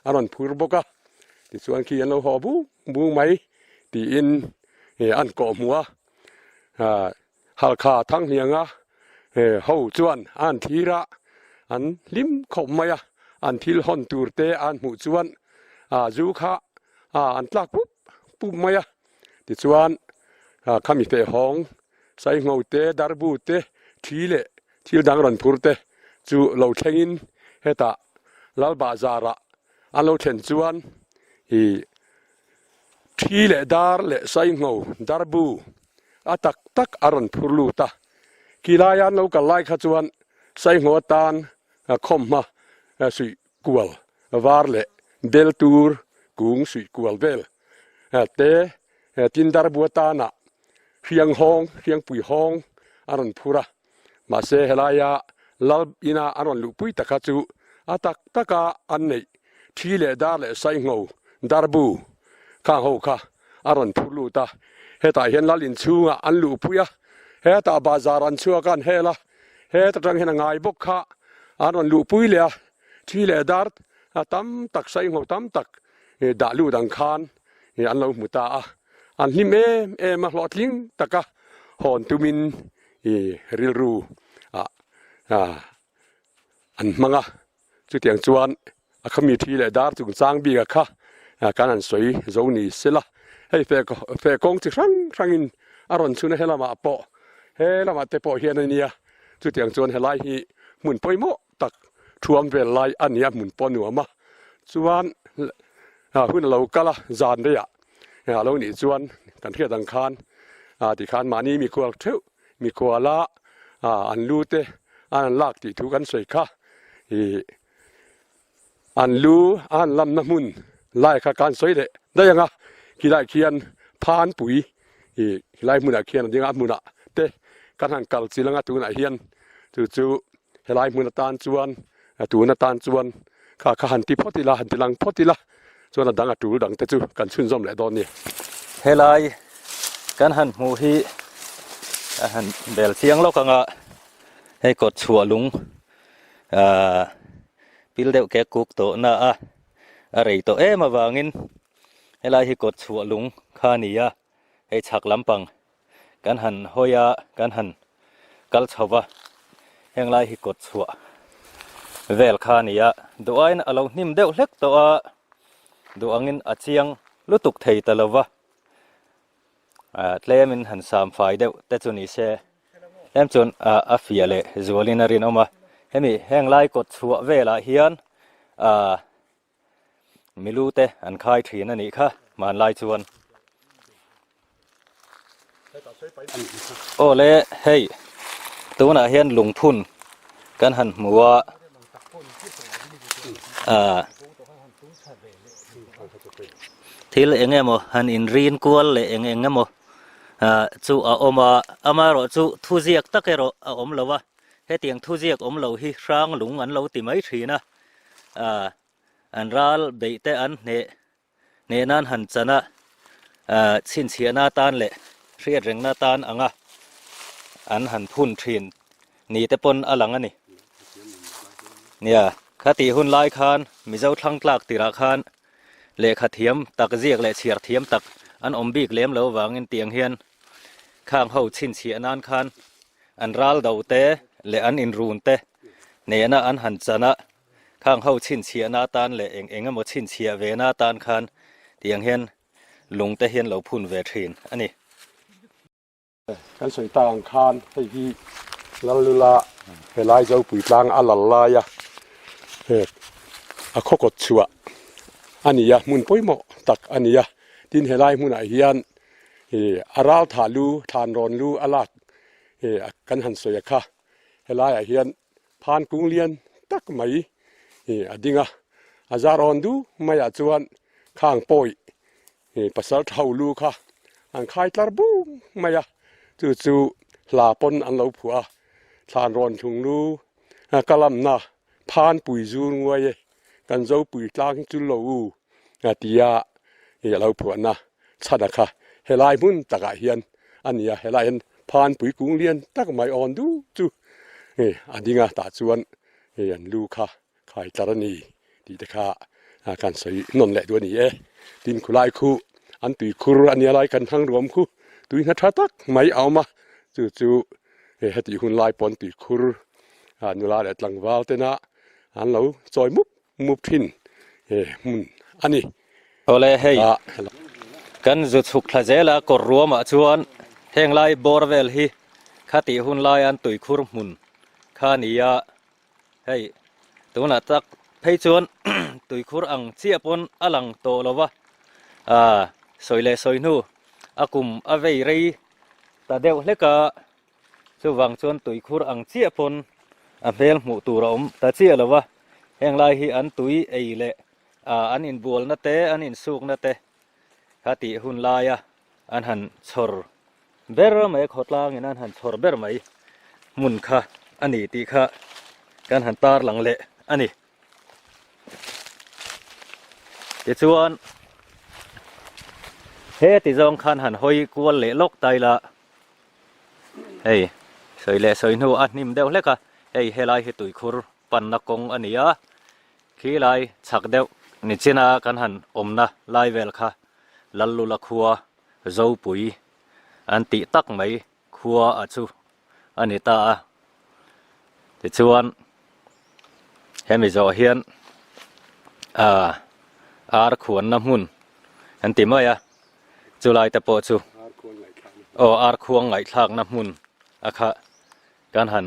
an rawn phur bawk a tichuan khi an lo haw bung bung mai tiin an kawh hmuh a. Halkha Thanghnianga ho chuan a han thlir a, an hlim khawp mai a, an thil hawn tur te an hmuh chuan zu kha an tlak pup pup mai a. Tichuan khami feh hawng Saingho te, Darbu te, thi leh thil dang rawn phur te chu lo thlengin hetah Lalbahzarah an lo thlen chuan thi leh dar leh Saingho, Darbu A tak tak a rawn phur lut a, kilaia an lo kal lai kha chuan Saingho atan khawmhma suih kual var leh bel tur kung suih kual vel te tin darbu atana hriang hawng, hriangpui hawng a rawn phur a. Mahse helaia lal ina an rawn luhpui tak kha chu a tak taka an neih thi leh dar leh Saingho darbu khang ho kha a rawn phur lut a, hetah hian lal inchhungah an luhpui a, hetah bazar an chhuak a an hel a, Heta tang hian a ngai bawk kha an rawn luhpui leh a, thi leh dar tam tak saingho tam tak dah lut ang khan an lo hmu ta a, an hlim em em a, hlawhtling taka hawn tumin rilru ah an hmang a, chutiang chuan a khami thi leh dar chungchang bik kha kan han sawi zo ni sela, hei feh kawng chi hrang hrangin a rawn chhun a, he lamah pawh he lamah te pawh hian a nia, chutiang chuan helai hi hmun pawimawh tak thuam vel lai a ni a, hmun pawh nuam a, chuan hun a lo kal a, zan reiah a lo nih chuan kan hriat ang khan tikhan mahni mikhual theuh mikhuala an lu te an han lak tih thu kan sawi kha ih an lu a han lamna hmun lai kha kan sawi leh daih ang a, khilai khian phanpui ih khilai hmunah khian a ding a, a hmunah te kan han kal chilh ang a tunah hian chu chu helai hmun atan chuan tun atan chuan kha kha han ti phawt ila han ti lang phawt ila chuan a dang a tul dang te chu kan chhunzawm leh dawn a ni. Helai kan han hmuh hi a han bel chiang lawk ang a, hei kawt chhuah lung ahh pil deuh kek kuk tawh na a, a rei tawh em avangin helai hi kawt chhuah lung kha a ni a, hei chhak lampang Kan han hawi a, kan han kal chho va, heng lai hi kawt chhuah vel kha a ni a, duh aiin a lo hnim deuh hlek tawh a, duh angin a chiang lutuk thei ta lo va, ah tlemin han sam fai deuh te chu ni se, tlem chuan a fiah leh zualin a rinawm a, hemi heng lai kawt chhuah velah hian ah Milu te an khai thin a nih kha hmanlai chuan. Aw le hei tunah hian lungphun kan han hmu a ah thil eng emaw han inrin kual leh eng eng emaw ah chu a awm a amaherawhchu thuziak tak erawh a awm lo a hetiang thuziak awm lo hi hrang lung an lo ti mai thin a. ah an ral beih te an hneh hneh nan han chan a ah chhinchhiahna atan leh hriat rengna atan anga an han phun thin ni te pawn a lang a ni. Nia khatih hun lai khan Mizo thlang tlak tirah khan lehkha thiam tak ziak leh chhiar thiam tak an awm bik lem lo avangin tiang hian khang ho chhinchhiah nan khan an ral do te leh an inrun te Nena an han chan a, khang ho chhinchhiahna atan leh eng eng emaw chhinchhiah vena atan khan tiang hian lung te hian lo phun ve thin a ni. Kan sawi ta ang khan hei hi Lallula helai Zopui tlang a lal lai a, he a khaw kawt chhuah a ni a, hmun pawimawh tak a ni a, tin helai hmunah hian a ral thah lu, thlan rawn lu a lak kan han sawi a kha. Helaiah hian phan kung lian tak mai ih a ding a, a zar awn du maiah chuan khang pawi ih pasal tha lu kha an khai tlar bung mai a, chu chu hla pawn an lo phuah a, thlan rawn thlung lu ka lamna phan pui zur nguai e. Kan Zopui tlang hi chu lo u a ti a, ih a lo phuahna chhan a kha helai hmun takah hian a ni a, helai hian phanpui kung lian tak mai awn du chu ih a ding a, tah chuan ih an lu kha khai tlar a ni tih te kha kan sawi nawn leh duh a ni e. Tin khulai khu an tui khur a nia lai kan hmang ruam khu tui hna tha tak mai a awm a, chu chu hetih hun lai pawn tui khur nula leh tlangval tena An lo chawi mup mup thin he hmun a ni. Awle hei kan zu chhuk thla zel a kawr ruamah chuan heng lai bawr vel hi khatih hun lai an tuikhur hmun kha a ni a, hei tunah tak phei chuan tuikhur ang chiah pawn a lang tawh lo va, ah sawi leh sawi hnu a kum a vei rei ta deuh hlek a. Chuvang chuan tuikhur ang chiah pawn a hmel hmuh tur a awm ta chiah lo va, heng lai hi an tui ei leh an inbualna te, an insukna te kha tih hun laia an han chhawr ber mai, khawtlangin an han chhawr ber mai hmun kha a ni tih kha kan han tarlang leh a ni. Tichuan he ti zawng khan han hawi kual leh lawk ta ila. Hei Sawi leh sawi hnu a hnim deuh hlek a, hei helai hi tuikhur panna kawng a ni a, khi lai chhak deuh nichina kan han awmna lai vel kha Lallula khua Zopui an tih tak mai khua a chu a ni ta a. Tichuan hemi zawh hian ah ar khuanna hmun an ti mai a, chulai te pawh chu aw ar khuang ngaihthlakna hmun a kha kan han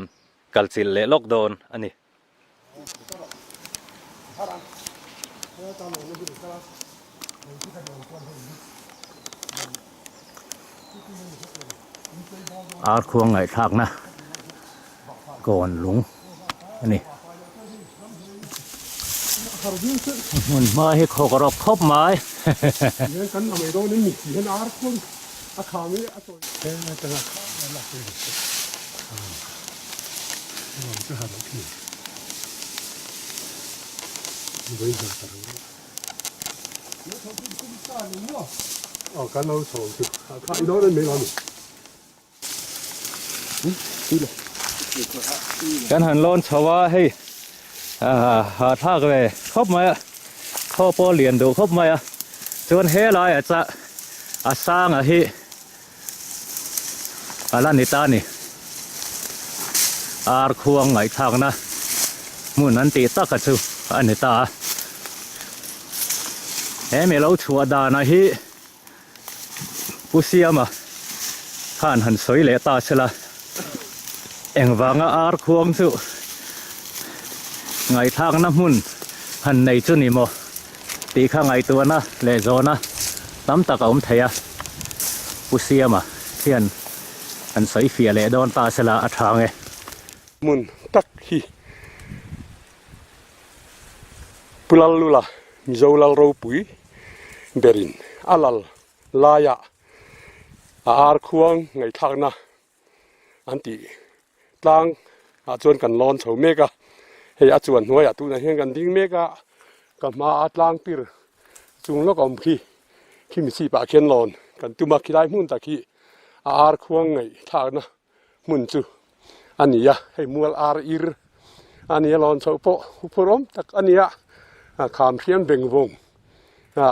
kalchilh leh lawk dawn a ni. Ar khuang ngaihthlakna kawn lung a ni. Hmun hma hi khawk rawk khawp mai. Kan han lawn chho a hei ha thlak ve khawp mai a khaw pawh lian duh khawp mai a chuan helaiah chah a sanga hi A la ni ta a ni. Ar khuang ngaihthlakna hmun an tih taka chu a ni ta a. He mi lo chhuah dana hi Pu Siama khan han sawi leh ta sela engvanga ar khuang chu ngaihthlakna hmun han nei chu ni maw tih kha ngaihtuahna leh zawhna tam tak a awm thei a, Pu Siama hian an sawi fiah leh dawn ta sela a tha nge. Hmun tak hi Pu Lallula Mizo Lal ropui berin a lal laiah a ar khuang ngaihthlakna an tih tlang ah chuan kan lawn chho mek a hei a chuan hnuaiah tunah hian kan ding mek a ka hma a tlang pir chung lawk a awm khi khimi chhip ah khian lawn kan tum a khilai hmun tak hi a ar khuang ngaih thlakna hmun chu a ni a hei mual ar ir a ni a lawn chhoh pawh huphurh awm tak a ni a kham hriam beng vawng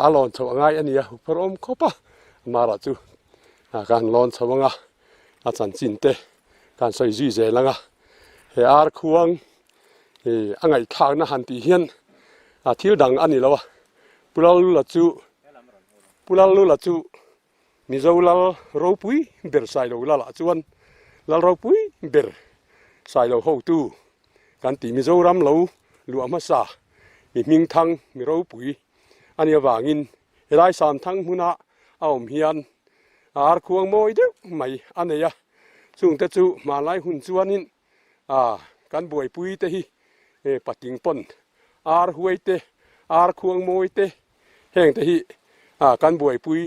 a lawn chhoh a ngai a ni a huphurh awm khawp a amah chu kan lawn chho ang a. a chanchin te kan sawi zui zel ang a, he ar khuang ih a ngaihthlakna han tih hian a thil dang a ni lo a, Pu Lallula chu Pu Lallula chu Mizo lal ropui ber Sailo lalah chuan lal ropui ber Sailo hotu kan tih Mizoram lo luah hmasa mi hmingthang mi ropui a nih avangin helai Samthang hmuna a awm hian Ar khuang mawi deuh mai a nei a, chungte chu hmanlai hun chuanin ah kan buaipui te hi patling pawn ar huai te, ar khuang mawi te heng te hi ah kan buaipui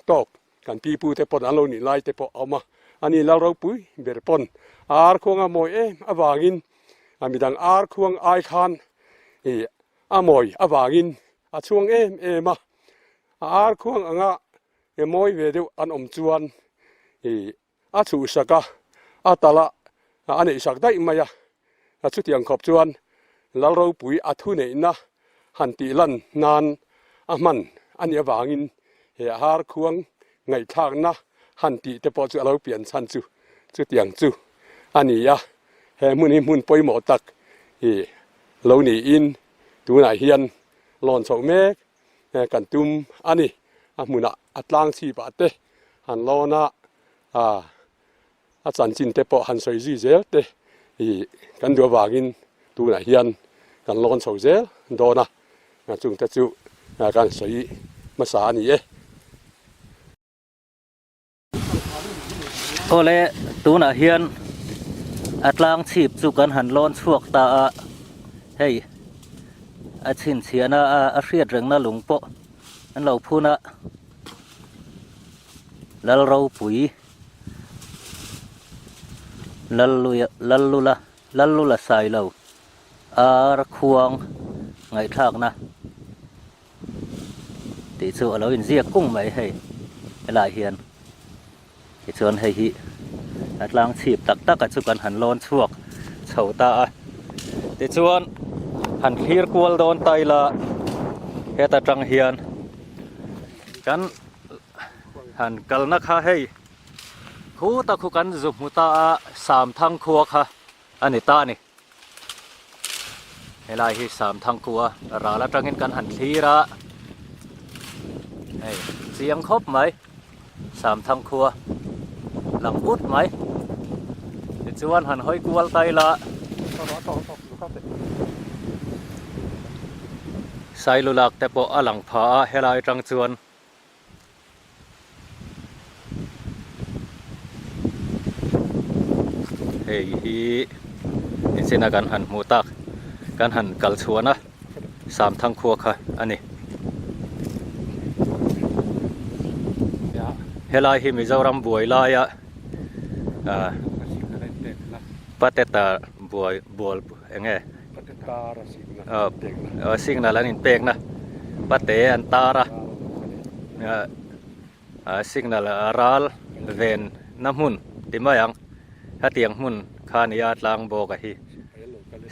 tawk kan pipu te pawn an lo nih lai te pawh a awm a, a ni lal ropui ber pawn ar khuang a mawi em avangin midang ar khuang ai khan ih a mawi avangin a chhuang em em a. A ar khuang anga e mawi ve deuh an awm chuan ih a chhuhsak a, a tala a neihsak daih mai a. Chutiang khawp chuan Lalropui a thuneihna han tih lan nan a hman a nih avangin he ar khuang ngaihthlakna han tih te pawh chu a lo pian chhan chu chutiang chu a ni a. He hmun hi hmun pawimawh tak ih lo niin tunah hian lawn chhoh mek kan tum a ni. A hmunah a tlang chhip ah te han lawn a, a chanchin te pawh han sawi zui zel te ih kan duh avangin tunah hian kan lawn chho zel dawn a, chungte chu kan sawi hmasa a ni e. Awle tunah hian a tlang chhip chu kan han lawn chhuak ta a, hei a chhinchhiahna a hriat rengna lung pawh an lo phun a, Lalropui Lalluia Lallula Lallula Sailo Ar khuang ngaihthlakna. Tih chu a lo inziak kung mai hei helaiah hian tichuan hei hi A tlang chhip tak tak a chu kan han lawn chhuak chho ta a. Tichuan han thlir kual dawn ta ila heta tang hian kan han kalna kha hei khuta khu kan zu hmu ta a Samthang khua kha a ni ta a ni. Helai hi Samthang khua ral atangin kan han thlir a, hei chiang khawp mai Samthang khua lang ut mai. Tichuan han hawi kual ta ila Sailulak te pawh a lang pha a helai atang chuan. Hei hi nichina kan han hmuh tak kan han kal chhuahna Samthang khua kha a ni. Helai hi Mizoram buai laia ah Pateta buai bual eng nge Signal an inpekna pate an tar a signal ral ven na hmun ti mai ang hetiang hmun kha nia tlang bawk a hi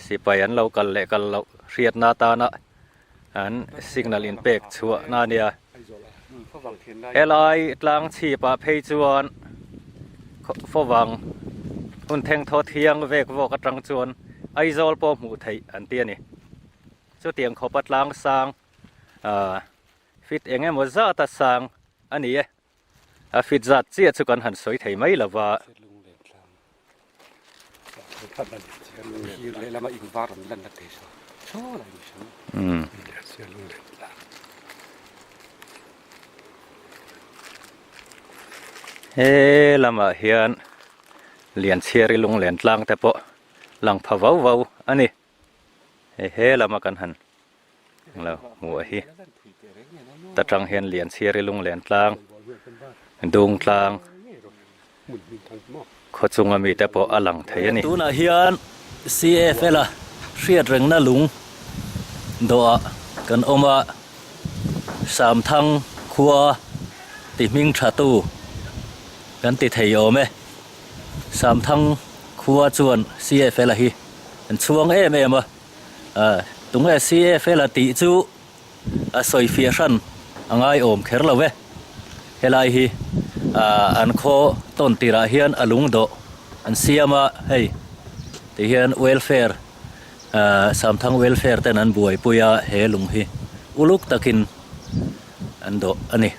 sipai an lo kal leh kal loh hriatna atana an signal inpek chhuah na ania helai tlang chhip ah phei chuan fawvang hun thengthaw thiang vek vawk atang chuan Aizawl pawh hmuh theih an ti a ni. Chutiang khawpa tlang sang ah fit eng emaw zata sang a ni e. A fit zat chiah chu kan han sawi thei mai lo va. He lamah hian Lianchhiari lunglen tlang te pawh lang pha vau vau a ni. Hei he lama kan han lo hmuh a hi. Ta tang hian Lianchhiari lunglen tlang, Dung tlang, khaw chunga mite pawh a lang thei a ni. Tunah hian CFL a hriat rengna lung dawhah kan awm a, Samthang khua ti hming tha tu kan ti thei awm e. Samthang khua chuan CFL a hi an chhuang em em a, tunge CFL a tih chu a sawi fiah hran a ngai awm kher lo e. Helai hi an khaw tawn tirah hian a lung dawh an siam a, hei ti hian welfare Samthang welfare ten an buaipui a, he lung hi uluk takin an dawh a ni.